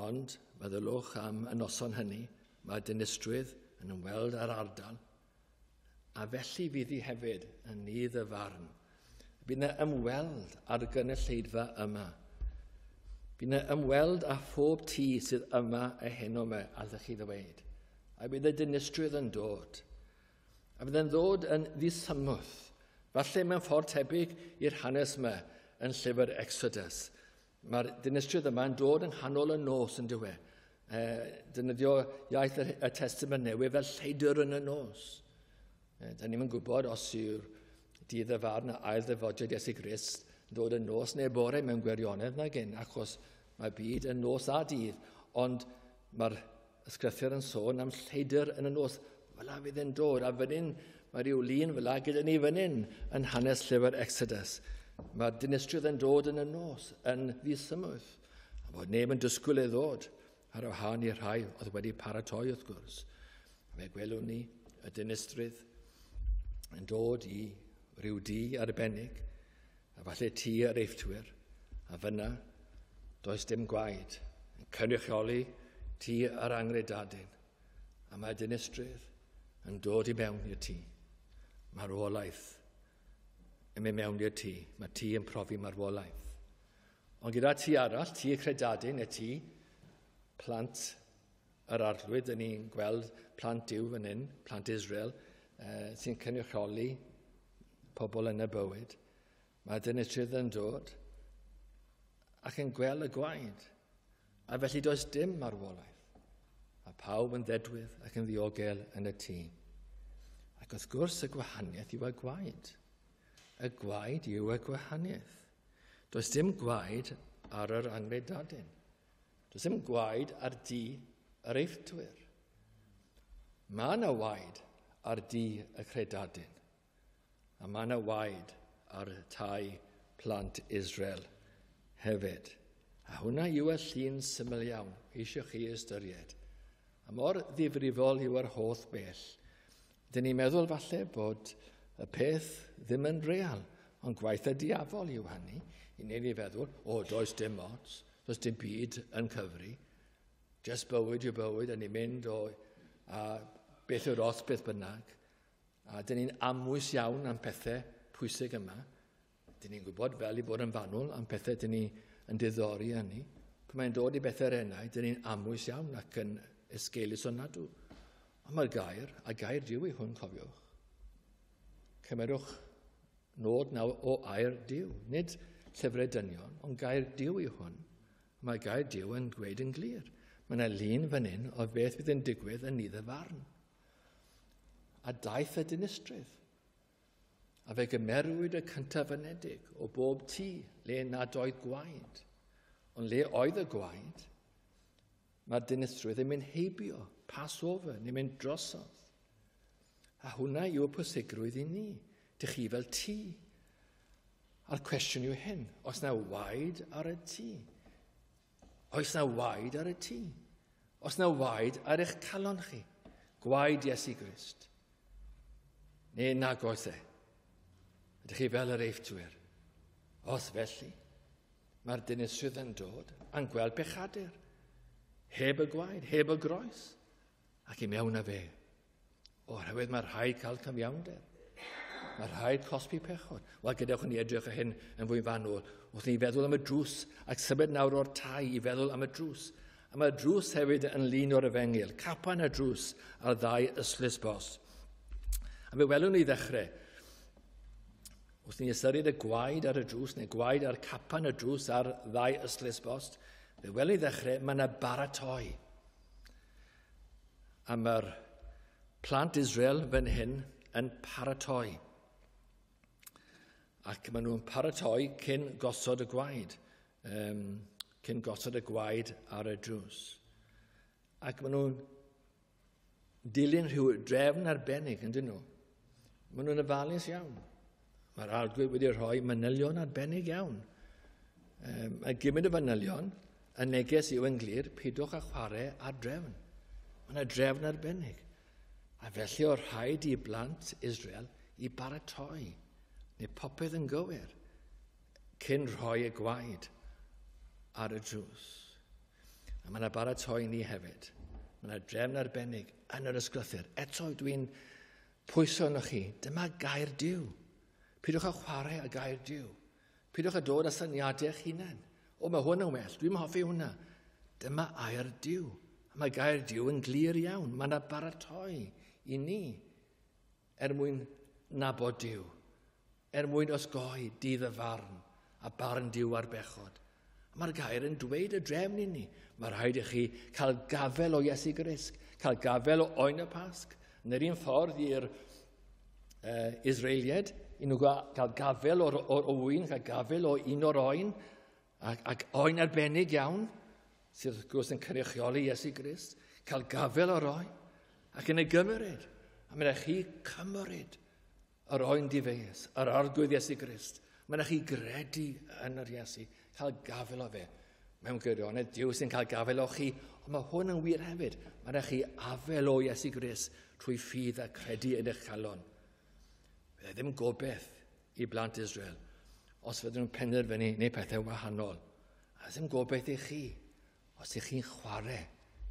Ond meddylwch am y noson hynny, mae dinistrwydd yn ymweld â'r ardal, a felly fydd hi hefyd yn nydd y farn. Bydd yna ymweld â'r gynulleidfa yma. Bydd yna ymweld â phob tŷ sydd yma a heno yma, allwch chi ddweud. A bydd y dinistrwydd yn dod. A bydd yn ddod yn ddisymwth, falle mewn ffordd tebyg i'r hanes yma yn llyfr Exodus. Mae'r dinistrwydd yma yn dod yng nghanol y nos yn dywe. Defnyddio iaith y Testament Newydd fel lleidr yn y nos. Da ni'n gwybod os yw'r dydd y farn a ail ddyfodiad Iesu Grist yn dod yn nos neu bore mewn gwirionedd nag un, achos mae byd yn nos a dydd, ond mae'r ysgrythur yn sôn am lleidr yn y nos. Fel a fydd yn dod, a fan hyn mae rhyw lun fel a gyda ni fan hyn yn hanes llyfr Exodus. Mae'r dinistrwydd yn dod yn y nos, yn ddisymwth, a bod neb yn disgwyl ei ddod ar wahân i'r rhai oedd wedi paratoi wrth gwrs. A fe gwelwn ni y dinistrwydd yn dod i ryw dŷ arbennig, a falle tŷ yr Eiffftwyr, a fyna does dim gwaed, yn cynrychioli tŷ yr angredadyn, a mae dinistrwydd yn dod i mewn i'r tŷ. Marwolaeth yn mynd mewn i'r tŷ. Mae tŷ yn profi marwolaeth. Ond gyda tŷ arall, tŷ y credadun, y tŷ plant yr arglwydd, dyn ni'n gweld plant Duw fan hyn, plant Israel, sy'n cynrychioli pobl yn y bywyd. Mae dinistrwydd yn dod ac yn gweld y gwaed. A felly does dim marwolaeth. A pawb yn ddedwydd ac yn ddiogel yn y tŷ. Ac Ac wrth gwrs y gwahaniaeth yw y gwaed. Y gwaed yw y gwahaniaeth. Does dim gwaed ar yr anghredadun. Does dim gwaed ar dŷ yr Eifftwyr. Mae yna waed ar dŷ y credadun. A mae yna waed ar tai plant Israel hefyd. A hwnna yw y llun syml iawn eisiau chi ystyried. A mor ddifrifol yw yr holl bell. Dyn ni'n meddwl falle bod y peth ddim yn real, ond gwaith y diafol yw hynny. I wneud ni feddwl, o, does dim ots, does dim byd yn cyfri. Just bywyd yw bywyd, a ni'n mynd o a beth yw'r ots beth bynnag. A dyn ni'n amwys iawn am pethau pwysig yma. Dyn ni'n gwybod fel i bod yn fanwl am pethau dyn ni yn diddori hynny. Pan mae'n dod i bethau'r enau, dyn ni'n amwys iawn ac yn esgeulus o nadw. Ond mae'r gair, a gair Duw i hwn, cofiwch. Cymerwch nod nawr o air Duw. Nid llyfrau dynion, ond gair Duw i hwn. Mae gair Duw yn gweud yn glir. Mae yna lun fan hyn o beth fydd yn digwydd yn nydd y farn. A daeth y dinistrydd. A fe gymerwyd y cyntaf anedig o bob tŷ le nad oedd gwaed. Ond le oedd y gwaed, mae'r dinistrwydd yn mynd heibio, pass over, neu'n mynd drosodd. A hwnna yw y pwysigrwydd i ni. Dych chi fel tŷ. A'r cwestiwn yw hyn, oes na waed ar y tŷ? Oes na waed ar y tŷ? Oes na waed ar eich calon chi? Gwaed Iesu Grist. Neu nag oes e? Ydych chi fel yr Eifftwyr? Os felly, mae'r dinistrydd yn dod a'n gweld pechadur. Heb y gwaed, heb y groes, ac i mewn â fe. Oherwydd mae rhaid cael cyfiawnder. Mae rhaid cosbi pechod. Wel, gadewch ni edrych ar hyn yn fwy fanwl. Wrth ni feddwl am y drws, ac symud nawr o'r tai i feddwl am y drws. A mae'r drws hefyd yn lun o'r efengyl. Capan y drws ar ddau ystlys bost. A fe welwn ni ddechrau. Wrth ni ystyried y gwaed ar y drws, neu gwaed ar capan y drws ar ddau ystlys bost, fe welwn ni ddechrau, mae yna baratoi. A mae'r plant Israel fan hyn yn paratoi. Ac maen nhw'n paratoi cyn gosod y gwaed. Cyn gosod y gwaed ar y drws. Ac maen nhw'n dilyn rhyw drefn arbennig, yndyn nhw. Maen nhw'n ofalus iawn. Mae'r Arglwydd wedi rhoi manylion arbennig iawn. A gymaint o fanylion, y neges yw yn glir, peidiwch â chwarae ar drefn. Mae yna drefn arbennig. A felly o'r rhaid i blant Israel i baratoi, neu popeth yn gywir, cyn rhoi y gwaed ar y drws. A mae yna baratoi ni hefyd. Mae yna drefn arbennig yn yr ysgrythur. Eto dwi'n pwyso arnoch chi, dyma gair Duw. Peidiwch â chwarae â gair Duw. Peidiwch â dod â syniadau eich hunain. O, mae hwn yn well, dwi'n hoffi hwnna. Dyma air Duw. A mae gair Duw yn glir iawn. Mae yna baratoi i ni er mwyn nabod Duw, er mwyn osgoi dydd y farn a barn Duw ar bechod. Mae'r gair yn dweud y drefn i ni. Mae rhaid i chi cael gafel o Iesu Grist, cael gafel o oen y Pasg. Yn yr un ffordd i'r Israeliaid, i nhw cael gafel o'r oen, cael gafel o un o'r oen, ac oen arbennig iawn, sydd wrth gwrs yn cynrychioli Iesu Grist, cael gafel o'r oen, ac yn ei gymryd. A mae'n chi cymryd yr oen difeius, yr Arglwydd Iesu Grist. Mae'n chi gredu yn yr Iesu, cael gafel o fe. Mewn gwirionedd, Duw sy'n cael gafel o chi, ond mae hwn yn wir hefyd. Mae'n chi afel o Iesu Grist trwy ffydd a credu yn eich calon. Byddai ddim gobaith i blant Israel os fydden nhw'n penderfynu neu pethau wahanol. A ddim gobaith i chi os ych chi'n chwarae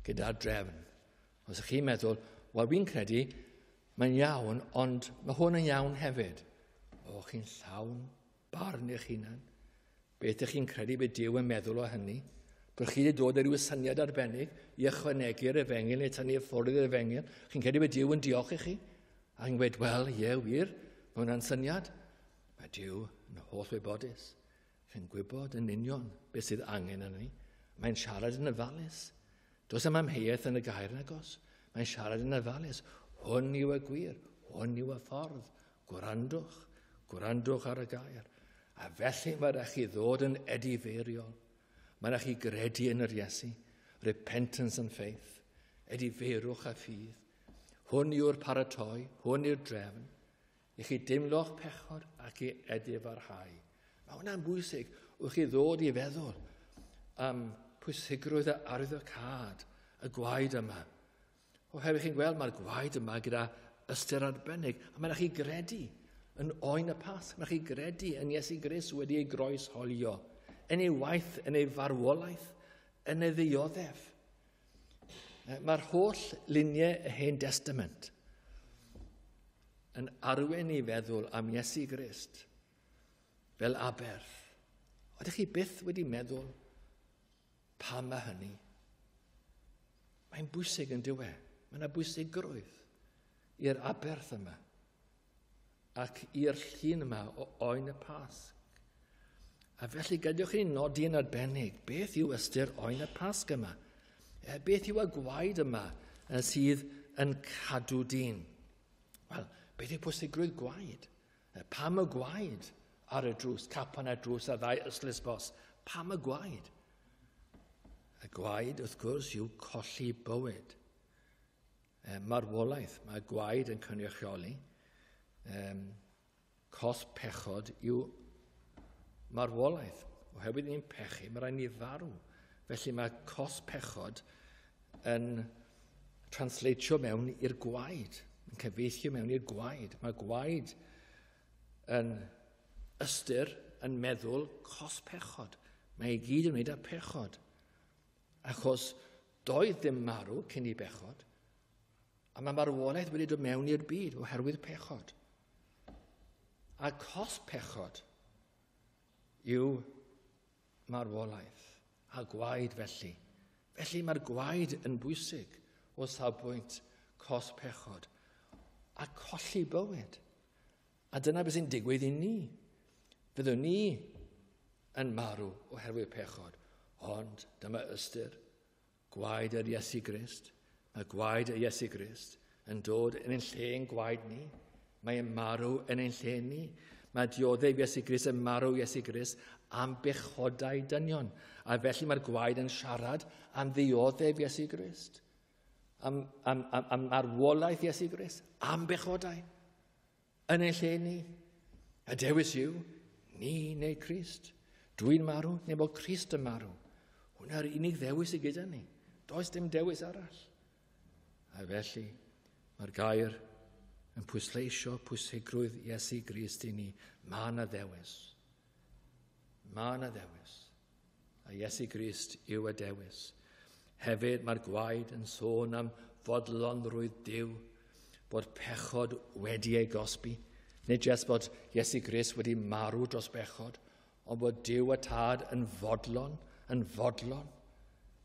gyda'r drefn. Os ych chi'n meddwl, wel fi'n credu mae'n iawn, ond mae hwn yn iawn hefyd. O, chi'n llawn barn eich hunan. Beth ych chi'n credu beth Duw yn meddwl o hynny? Bod chi wedi dod â rhyw syniad arbennig i ychwanegu'r efengyl neu tynnu ffwrdd i'r efengyl. Chi'n credu bod Duw yn diolch i chi? A chi'n gweud, wel, ie, wir, mae hwnna'n syniad. Mae Duw yn holl wybodus. Chi'n gwybod yn union beth sydd angen arni. Mae'n siarad yn ofalus. Does am amheuaeth yn y gair nag oes. Mae'n siarad yn ofalus. Hwn yw y gwir. Hwn yw y ffordd. Gwrandwch, gwrandwch ar y gair. A felly mae rhaid chi ddod yn edifeiriol. Mae rhaid chi gredu yn yr Iesu. Repentance and faith. Edifeirwch a ffydd. Hwn yw'r paratoi, hwn yw'r drefn. I chi dimlo'ch pechod ac i edifarhau. Mae hwnna'n bwysig wrth chi ddod i feddwl am pwysigrwydd y arwyddocâd, y gwaed yma. Oherwydd chi'n gweld mae'r gwaed yma gyda ystyr arbennig, a mae'n chi gredu yn oen y Pasg, mae'n chi gredu yn Iesu Grist wedi ei groesholio, yn ei waith, yn ei farwolaeth, yn ei ddioddef. Mae'r holl luniau y Hen Testament yn arwain i feddwl am Iesu Grist fel aberth. Oeddech chi byth wedi meddwl pam mae hynny? Mae'n bwysig yn dyw e. Mae yna bwysigrwydd i'r aberth yma ac i'r llun yma o oen y Pasg. A felly gadewch chi nodi yn arbennig beth yw ystyr oen y Pasg yma. Beth yw y gwaed yma sydd yn cadw dyn? Wel, beth yw pwysigrwydd gwaed? Pam y gwaed ar y drws, capan ar drws a ddau ystlysbos? Pam y gwaed? Y gwaed, wrth gwrs, yw colli bywyd. Marwolaeth, mae gwaed yn cynrychioli. Cosb pechod yw marwolaeth. Oherwydd ni'n pechu, mae rhaid ni farw. Felly mae cosb pechod yn translatio mewn i'r gwaed, yn cyfieithio mewn i'r gwaed. Mae gwaed yn ystyr, yn meddwl cosb pechod. Mae i gyd yn wneud â pechod. Achos doedd ddim marw cyn i bechod, a mae marwolaeth wedi dod mewn i'r byd oherwydd pechod. A cosb pechod yw marwolaeth a gwaed felly. Felly mae'r gwaed yn bwysig o safbwynt cosb pechod a colli bywyd. A dyna beth sy'n digwydd i ni. Fyddwn ni yn marw oherwydd pechod, ond dyma ystyr gwaed yr Iesu Grist. Mae gwaed yr Iesu Grist yn dod yn ein lle ein gwaed ni. Mae e'n marw yn ein lle ni. Mae dioddef Iesu Grist yn marw Iesu Grist am bechodau dynion. A felly mae'r gwaed yn siarad am ddioddef Iesu Grist, am marwolaeth Iesu Grist, am bechodau yn ein lle ni. Y dewis yw ni neu Crist. Dwi'n marw neu bod Crist yn marw. Hwna'r unig ddewis i gyda ni. Does dim dewis arall. A felly mae'r gair yn pwysleisio pwysigrwydd Iesu Grist i ni. Mae yna ddewis. Mae yna ddewis. A Iesu Grist yw y dewis. Hefyd mae'r gwaed yn sôn am fodlonrwydd Duw, bod pechod wedi ei gosbi. Nid jyst bod Iesu Grist wedi marw dros bechod, ond bod Duw y Tad yn fodlon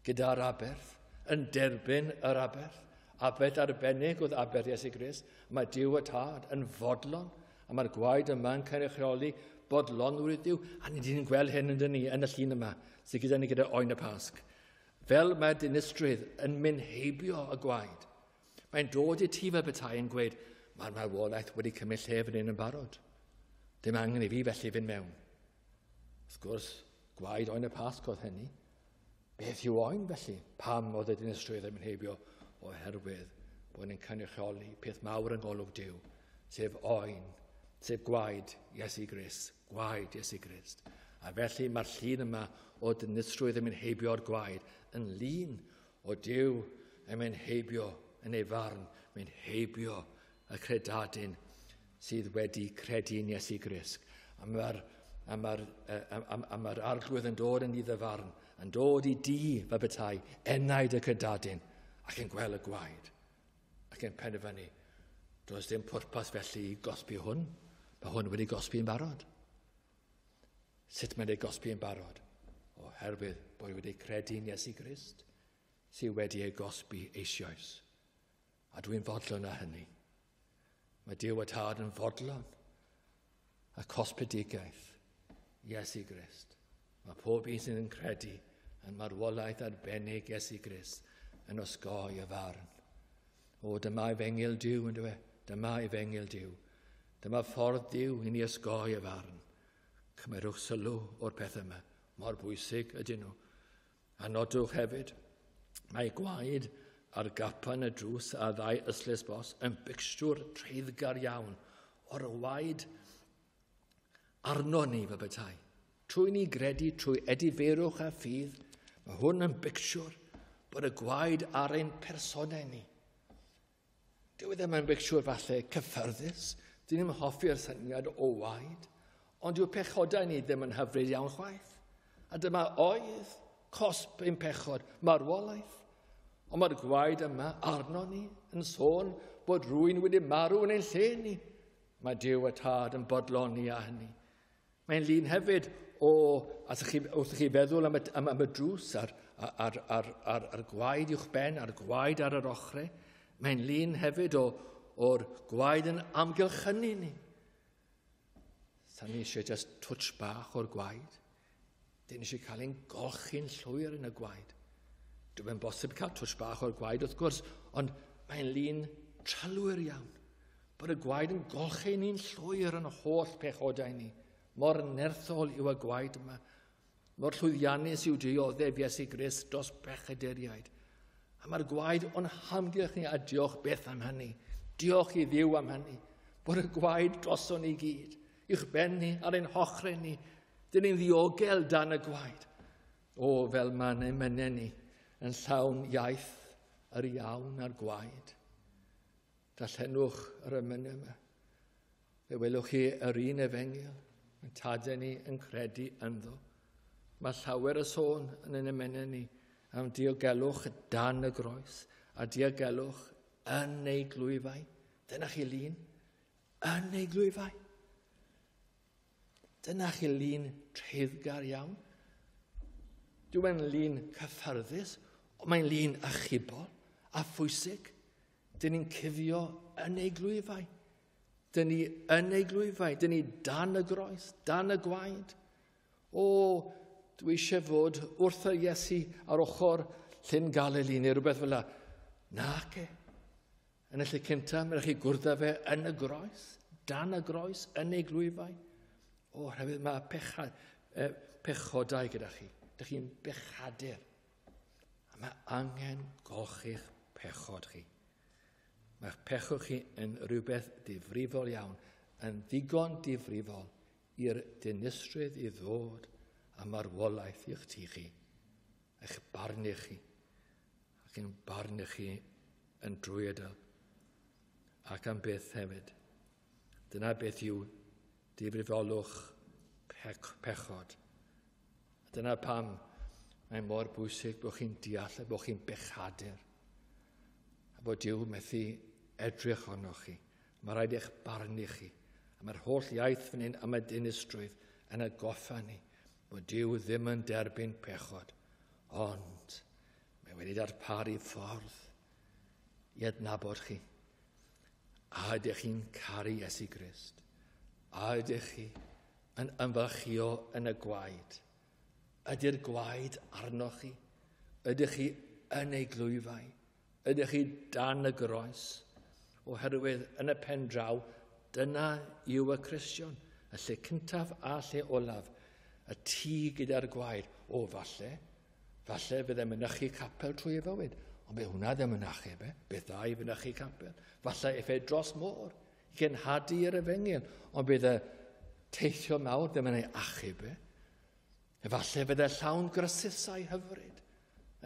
gyda'r aberth, yn derbyn yr aberth. Aberth arbennig oedd aberth Iesu Grist. Mae Duw y Tad yn fodlon, a mae'r gwaed yma'n cynrychioli bodlonrwydd Duw. A ni'n gweld hyn yn ni, yn y llun yma, sydd gyda ni gyda oen y Pasg. Fel mae dinistrydd yn mynd heibio y gwaed, mae'n dod i ti fel petai yn gweud, mae'r marwolaeth wedi cymryd lle fan hyn yn barod. Dim angen i fi felly fynd mewn. Wrth gwrs, gwaed oen y Pasg oedd hynny. Beth yw oen felly? Pam oedd y dinistrydd yn mynd heibio? Oherwydd bod ni'n cynrychioli peth mawr yng ngolwg Duw, sef oen, sef gwaed Iesu Grist, gwaed Iesu Grist. A felly mae'r llun yma o dinistrwydd yn mynd heibio'r gwaed yn lun o Duw yn mynd heibio yn ei farn, mynd heibio y credadun sydd wedi credu yn Iesu Grist. A mae'r arglwydd yn dod yn iddo farn, yn dod i di fel petai, enaid y credadun, ac yn gweld y gwaed, ac yn penderfynu. Does dim pwrpas felly i gosbi hwn. Mae hwn wedi gosbi yn barod. Sut mae'n ei gosbi yn barod? Oherwydd bod wedi credu yn Iesu Grist, sydd wedi ei gosbi eisoes. A dwi'n fodlon â hynny. Mae Duw y Tad yn fodlon a cosbedigaeth Iesu Grist. Mae pob un sydd yn credu yn marwolaeth arbennig Iesu Grist yn osgoi y farn. O, dyma efengyl Duw, yn dyw e? Dyma efengyl Duw. Dyma ffordd Duw i ni ysgoi y farn. Cymerwch sylw o'r peth yma. Mor bwysig ydyn nhw. A nodwch hefyd, mae gwaed ar gapan y drws a ddau ystlys bos yn bicsiwr treiddgar iawn o'r waed arno ni fel petai. Trwy ni gredu, trwy edifeirwch a ffydd, mae hwn yn bicsiwr bod y gwaed ar ein personau ni. Dyw e ddim yn bicsiwr falle cyffyrddus, dyn ni'n hoffi'r syniad o waed, ond yw'r pechodau ni ddim yn hyfryd iawn chwaith. A dyma oedd cosb ein pechod, marwolaeth. Ond mae'r gwaed yma arno ni yn sôn bod rhywun wedi marw yn ein lle ni. Mae Duw y Tad yn bodloni â hynny. Mae'n lun hefyd o, as chi, wrth i chi feddwl am y, am, am y drws a'r, ar, ar, ar, ar gwaed uwch ben, a'r gwaed ar yr ochrau. Mae'n lun hefyd o, o'r gwaed yn amgylchynu ni. Sa'n ni eisiau just touch bach o'r gwaed. Dyn ni eisiau cael ein golchi'n llwyr yn y gwaed. Dwi'n bosib cael touch bach o'r gwaed wrth gwrs, ond mae'n lun trylwyr iawn. Bod y gwaed yn golchi ni'n llwyr yn holl pechodau ni. Mor nerthol yw y gwaed yma. Mor llwyddiannus yw dioddef Iesu Grist dros bechaduriaid. A mae'r gwaed o'n hamgylch ni, a diolch beth am hynny. Diolch i Dduw am hynny. Bod y gwaed droson ni gyd. Uwch ben ni, ar ein hochrau ni. Dyn ni'n ddiogel dan y gwaed. O, fel mae'n emynau ni yn llawn iaith yr iawn a'r gwaed. Darllenwch yr emynau yma. Fe welwch chi yr un efengyl, yn tadau ni yn credu ynddo. Mae llawer o sôn yn ein emynau ni am diogelwch dan y groes a diogelwch yn ei glwyfau. Dyna chi lun, yn ei glwyfau. Dyna chi lun treiddgar iawn. Dyw e'n lun cyffyrddus, ond mae'n lun achubol a phwysig. Dyn ni'n cuddio yn ei glwyfau. Dyn ni yn ei glwyfau. Dyn ni dan y groes, dan y gwaed. O, dwi eisiau fod wrth yr Iesu ar ochr Llyn Galili neu rhywbeth fel la. Nac e. Yn y lle cyntaf, mae'n rhaid chi gwrdd â fe yn y groes, dan y groes, yn ei glwyfau. O, hefyd mae pecha, pechodau gyda chi. Dych chi'n bechadur. A mae angen golchi'ch pechod chi. Mae'ch pechod chi yn rhywbeth difrifol iawn, yn ddigon difrifol i'r dinistrydd i ddod a marwolaeth i'ch tŷ chi, eich barnu chi, ac yn barnu chi yn drwyadl, ac am byth hefyd. Dyna beth yw difrifolwch pechod. Dyna pam mae mor bwysig bod chi'n deall a bod chi'n bechadur. A bod Duw methu edrych arnoch chi. Mae rhaid eich barnu chi. A mae'r holl iaith fan hyn am y dinistrwydd yn atgoffa ni bod Duw ddim yn derbyn pechod, ond mae wedi darparu ffordd i adnabod chi. A ydych chi'n caru Iesu Grist? A ydych chi yn ymfalchïo yn y gwaed? Ydy'r gwaed arnoch chi? Ydych chi yn ei glwyfau? Ydych chi dan y groes? Oherwydd yn y pen draw, dyna yw y Cristion, y lle cyntaf a lle olaf, y tŷ gyda'r gwaed. O, falle, falle fydde mynychu capel trwy ei fywyd, ond bydd hwnna ddim yn achub e, beth dda i fynychu capel. Falle efe dros môr, i genhadu i'r efengyl, ond bydd y teithio mawr ddim yn ei achub e. Efallai fydde llawn grysusau hyfryd,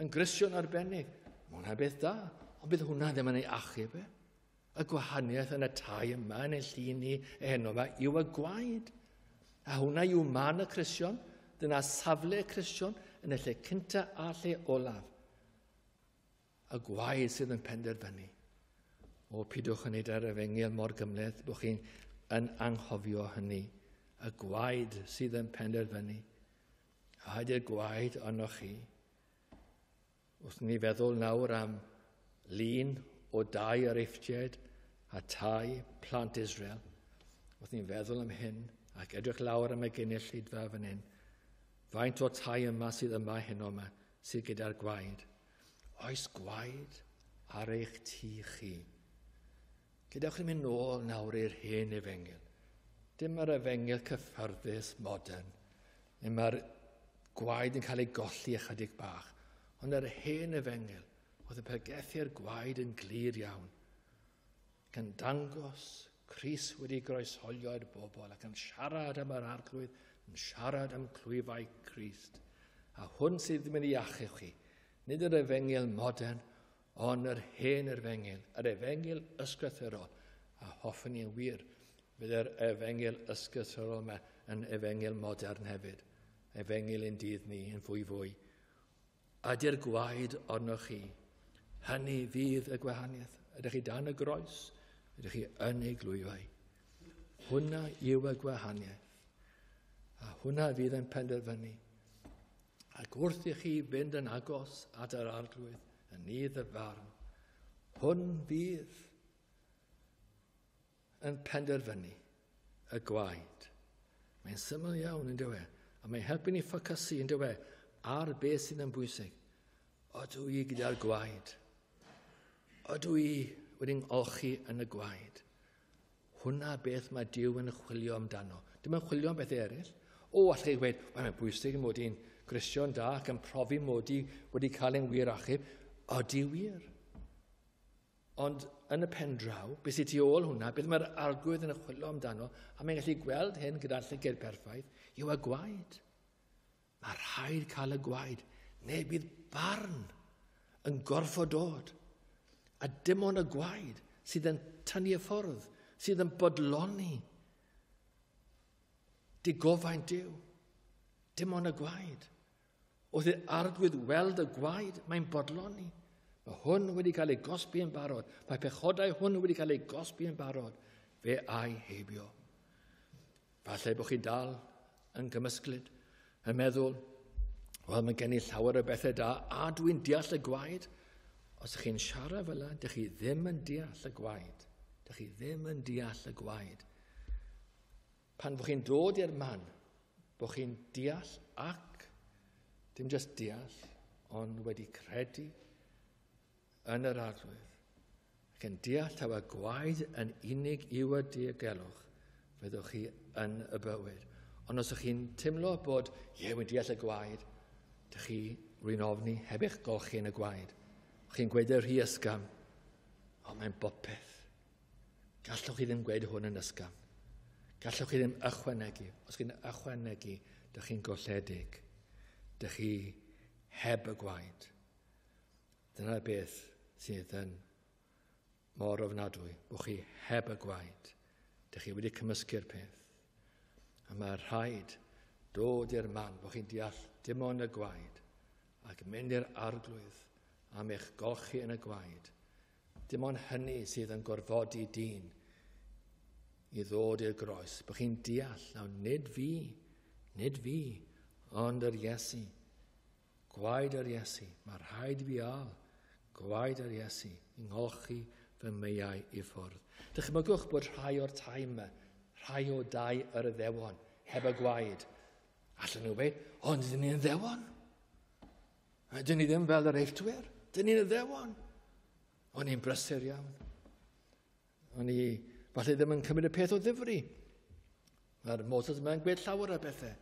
yn Gristion arbennig. Mae hwnna beth da, ond bydd hwnna ddim yn ei achub e. Y gwahaniaeth yn y tai yma, yn y llun ni heno yma, yw y gwaed. A hwnna yw man y Cristion, dyna safle y Cristion yn y lle cynta a lle olaf. Y gwaed sydd yn penderfynu. O, pidwch yn neud yr efengyl mor gymhleth, bod chi'n yn anghofio hynny. Y gwaed sydd yn penderfynu. A ydy'r gwaed arnoch chi. Wrth ni feddwl nawr am lun o dai yr Eifftiaid a tai plant Israel, wrth ni'n feddwl am hyn ac edrych lawr am y gynulleidfa fan hyn, faint o tai yma sydd yma heno yma sydd gyda'r gwaed? Oes gwaed ar eich tŷ chi? Gadewch ni mynd nôl nawr i'r hen efengyl. Dim yr efengyl cyffyrddus modern. Neu mae'r gwaed yn cael ei golli ychydig bach. Ond yr hen efengyl, oedd y pregethu'r gwaed yn glir iawn. Gan dangos Crist wedi groesholio i'r bobl ac yn siarad am yr arglwydd, yn siarad am clwyfau Crist. A hwn sydd ddim yn i achub chi. Nid yr efengyl modern, ond yr hen efengyl, yr efengyl ysgrythurol. A hoffwn i'n wir, fydd yr efengyl ysgrythurol yma yn efengyl modern hefyd. Efengyl ein dydd ni yn fwy fwy. Ydy'r gwaed arnoch chi? Hynny fydd y gwahaniaeth. Ydych chi dan y groes? Ydych chi yn ei glwyfau? Hwna yw y gwahaniaeth. A hwnna fydd yn penderfynu. Ac wrth i chi fynd yn agos at yr arglwydd, yn nydd y farn, hwn fydd yn penderfynu y gwaed. Mae'n syml iawn yn dywe, a mae'n helpu ni ffocysu yn dywe ar beth sydd yn bwysig. Ydw i gyda'r gwaed? Ydw i wedi'n olchi yn y gwaed? Hwna beth mae Duw yn chwilio amdano. Dim yn chwilio am bethau eraill. O, allai chi gweud, mae'n bwysig mod i'n Gristion da ac yn profi mod i wedi cael ein wir achub. Ydy wir. Ond yn y pen draw, beth sydd tu ôl hwnna, beth mae'r arglwydd yn chwilio amdano, a mae'n gallu gweld hyn gyda'r llygad perffaith, yw y gwaed. Mae rhaid cael y gwaed, neu bydd barn yn gorfod dod. A dim ond y gwaed sydd yn tynnu y ffordd, sydd yn bodloni digofaint Duw. Dim ond y gwaed. Wrth i'r arglwydd weld y gwaed, mae'n bodloni. Mae hwn wedi cael ei gosbi yn barod. Mae pechodau hwn wedi cael ei gosbi yn barod. Fe ai heibio. Falle bod chi dal yn gymysglyd, yn meddwl, wel, mae gen i llawer o bethau da, a dwi'n deall y gwaed. Os ydych chi'n siarad fel yna, dych chi ddim yn deall y gwaed. Dych chi ddim yn deall y gwaed. Pan fod chi'n dod i'r man, bod chi'n deall ac, dim jyst deall, ond wedi credu yn yr arglwydd, ac yn deall taw y gwaed yn unig yw y diogelwch, fyddwch chi yn y bywyd. Ond os ydych chi'n teimlo bod, ie, wy'n deall y gwaed, dych chi, rwy'n ofni, heb eich golchi yn y gwaed. Chi'n gweud y rhy ysgafn, ond mae'n bopeth. Gallwch chi ddim gweud hwn yn ysgafn. Gallwch chi ddim ychwanegu. Os chi'n ychwanegu, dych chi'n golledig. Dych chi heb y gwaed. Dyna beth sydd yn mor ofnadwy, bod chi heb y gwaed. Dych chi wedi cymysgu'r peth. A mae rhaid dod i'r man bod chi'n deall dim ond y gwaed ac mynd i'r arglwydd am eich golchi yn y gwaed. Dim ond hynny sydd yn gorfodi dyn i ddod i'r groes. Bod chi'n deall, nawr nid fi, ond yr Iesu. Gwaed yr Iesu, mae rhaid i fi al. Gwaed yr Iesu i ngolchi fy meiau i ffwrdd. Dychmygwch bod rhai o'r tai yma, rhai o dai yr Iddewon, heb y gwaed. Allan nhw weud, ond dyn ni'n Iddewon. Dyn ni ddim fel yr Eifftwyr, dyn ni'n Iddewon. O'n i'n brysur iawn. O'n i falle ddim yn cymryd y peth o ddifri. Mae'r Moses yma'n gweud llawer o bethau.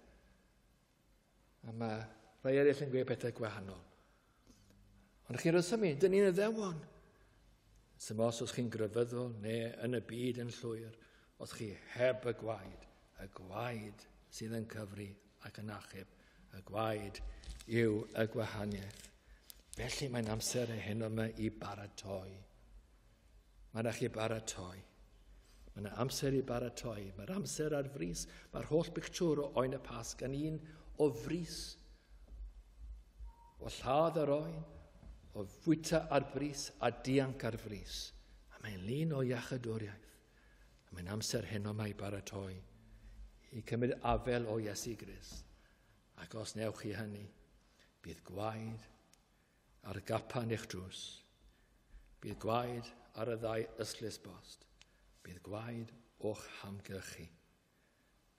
A mae rhai eraill yn gweud pethau gwahanol. Ond chi'n rhesymu, dyn ni'n Iddewon. Sym os os chi'n grefyddol neu yn y byd yn llwyr, os chi heb y gwaed sydd yn cyfri ac yn achub, y gwaed yw y gwahaniaeth. Felly mae'n amser heno yma i baratoi. Mae'n rhaid chi baratoi. Mae yna amser i baratoi. Mae'r amser ar frys. Mae'r holl bictiwr o oen y Pasg yn un o frys. O lladd yr oen, o fwyta ar frys a dianc ar frys. A mae'n lun o iachydwriaeth. A mae'n amser heno yma i baratoi. I cymryd afel o Iesu Grist. Ac os newch chi hynny, bydd gwaed ar gapan eich drws. Bydd gwaed ar y ddau ystlys bost. Bydd gwaed o'ch hamgylchu.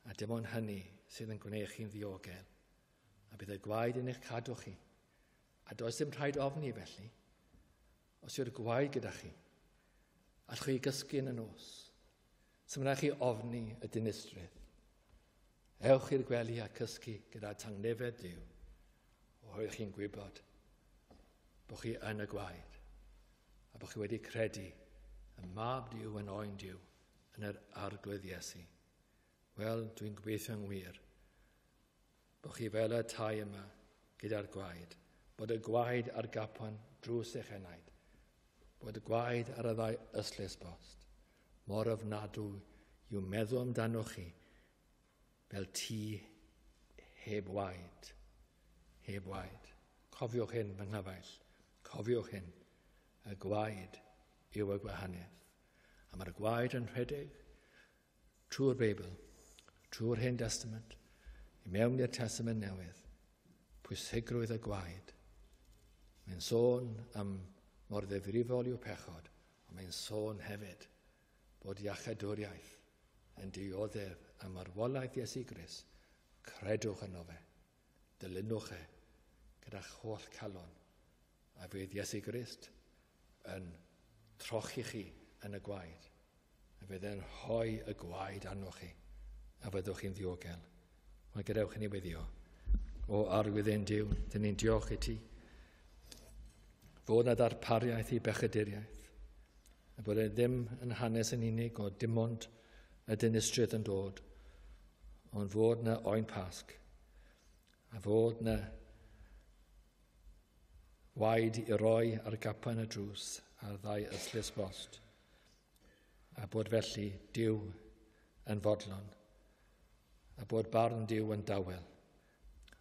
A dim ond hynny sydd yn gwneud chi'n ddiogel. A bydd y gwaed yn eich cadw chi. A does dim rhaid ofni felly. Os yw'r gwaed gyda chi, Allwch chi gysgu yn y nos. Sym rhaid chi ofni y dinistrydd. Ewch i'r gwely a cysgu gyda tangnefedd Duw, oherwydd chi'n gwybod bod chi yn y gwaed a bod chi wedi credu y mab Duw yn oen Duw yn yr Arglwydd Iesu. Wel, dwi'n gobeithio'n wir bod chi fel y tai yma gyda'r gwaed, bod y gwaed ar gapan drws eich enaid, bod y gwaed ar y ddau ystlys bost. Mor ofnadwy yw meddwl amdanoch chi fel tŷ heb waed. Heb waed. Cofiwch hyn, fy nghyfaill. Cofiwch hyn. Y gwaed yw y gwahaniaeth. A mae'r gwaed yn rhedeg trwy'r Beibl, trwy'r Hen Testament, i mewn i'r Testament Newydd. Pwysigrwydd y gwaed. Mae'n sôn am mor ddifrifol yw pechod, ond mae'n sôn hefyd bod iachadwriaeth yn dioddef am marwolaeth Iesu Grist. Credwch yno fe, dilynwch e gyda'ch holl calon, a fydd Iesu Grist yn trochi chi yn y gwaed, a fydd e'n rhoi y gwaed arnoch chi, a fyddwch chi'n ddiogel. Wel, gadewch i ni weddïo. O Arglwydd ein Duw, dyn ni'n diolch i ti fod na ddarpariaeth i bechaduriaeth, a bod e ddim yn hanes yn unig o dim ond y dinistrydd yn dod, ond fod na oen Pasg, a fod na waed i roi ar gapan y drws a'r ddau ystlys bost, a bod felly Duw yn fodlon, a bod barn Duw yn dawel,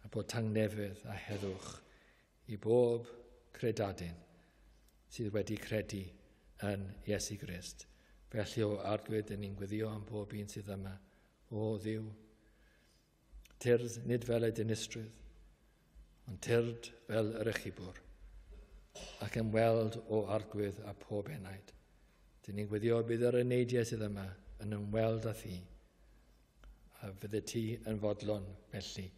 a bod tangnefedd a heddwch i bob credadun sydd wedi credu yn Iesu Grist. Felly o Arglwydd, dyn ni'n gweddio am bob un sydd yma. O Dduw, tyrd nid fel y dinistrydd, ond tyrd fel yr achubwr, ac ymweld o Arglwydd a pob enaid. Dyn ni'n gweddio bydd yr eneidiau sydd yma yn ymweld â thi, a fydde ti yn fodlon felly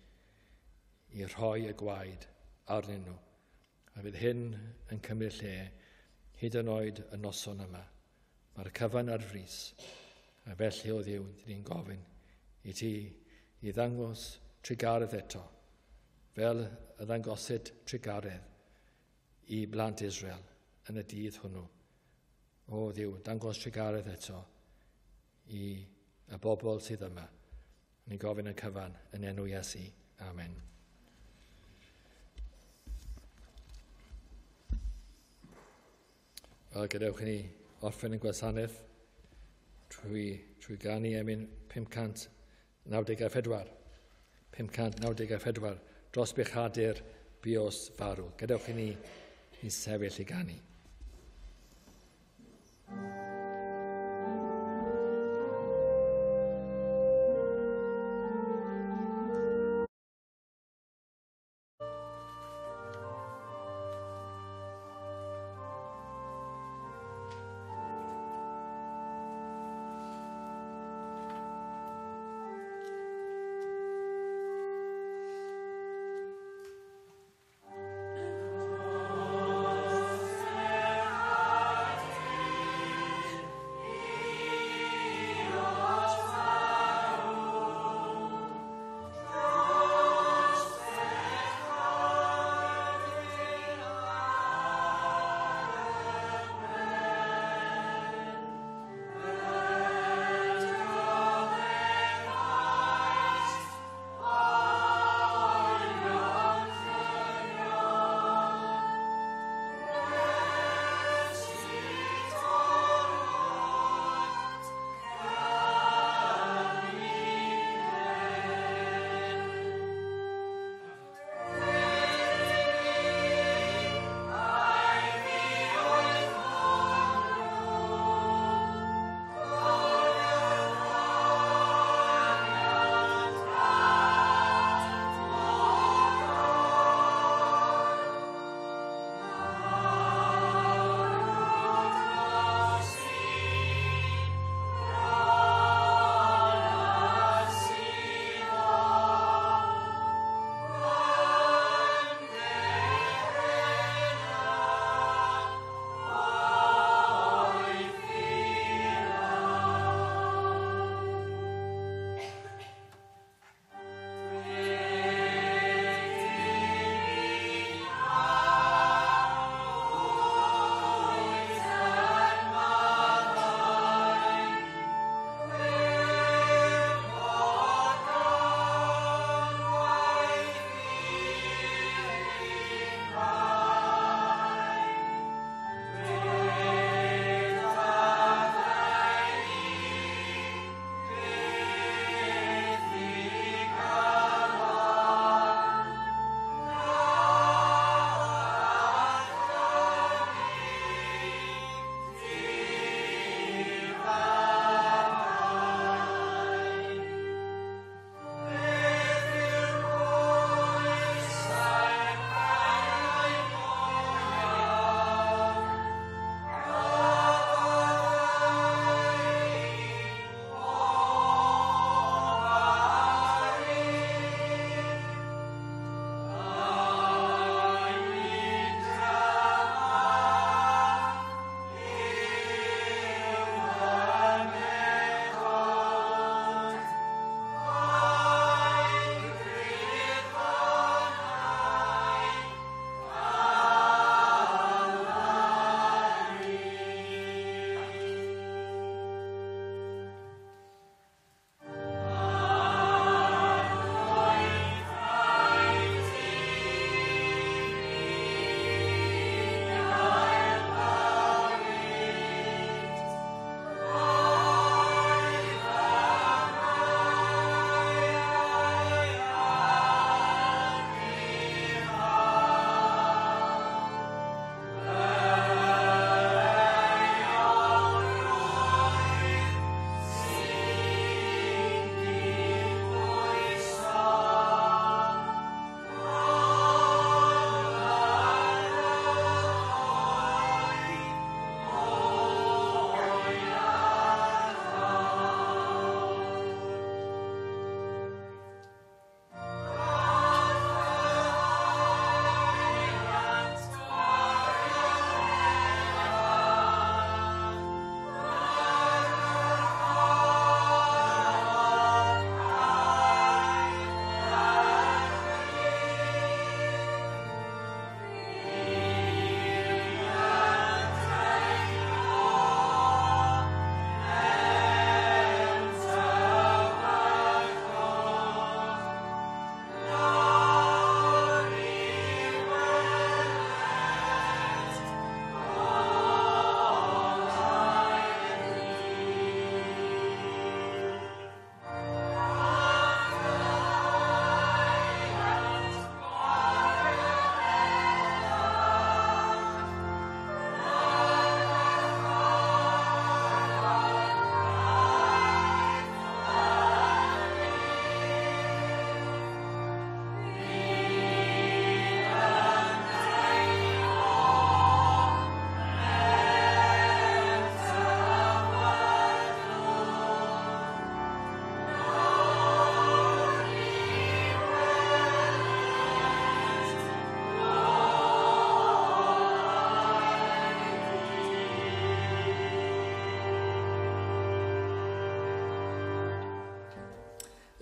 i rhoi y gwaed arnyn nhw. A fydd hyn yn cymryd lle hyd yn oed y noson yma. Mae'r cyfan ar frys, a felly o Dduw, dyn ni'n gofyn i ti i ddangos trugaredd eto, fel y ddangosid trugaredd i blant Israel yn y dydd hwnnw. O Dduw, dangos trugaredd eto i y bobl sydd yma. Ni'n gofyn y cyfan yn enw Iesu. Amen. Wel, gadewch i ni orffen y gwasanaeth trwy ganu emyn 594. 594 dros bechadur buos farw. Gadewch i ni i sefyll i ganu. Dros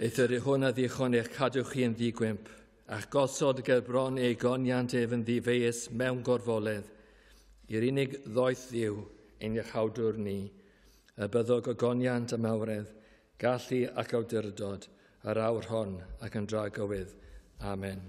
Eithr i hwn a ddichon eich cadw chi yn ddigwymp, a'ch gosod ger bron ei goniant ef yn ddifeius mewn gorfoledd, i'r unig ddoeth Dduw ein iachawdwr ni, y byddo gogoniant a mawredd, gallu ac awdurdod, yr awr hon ac yn dragywydd. Amen.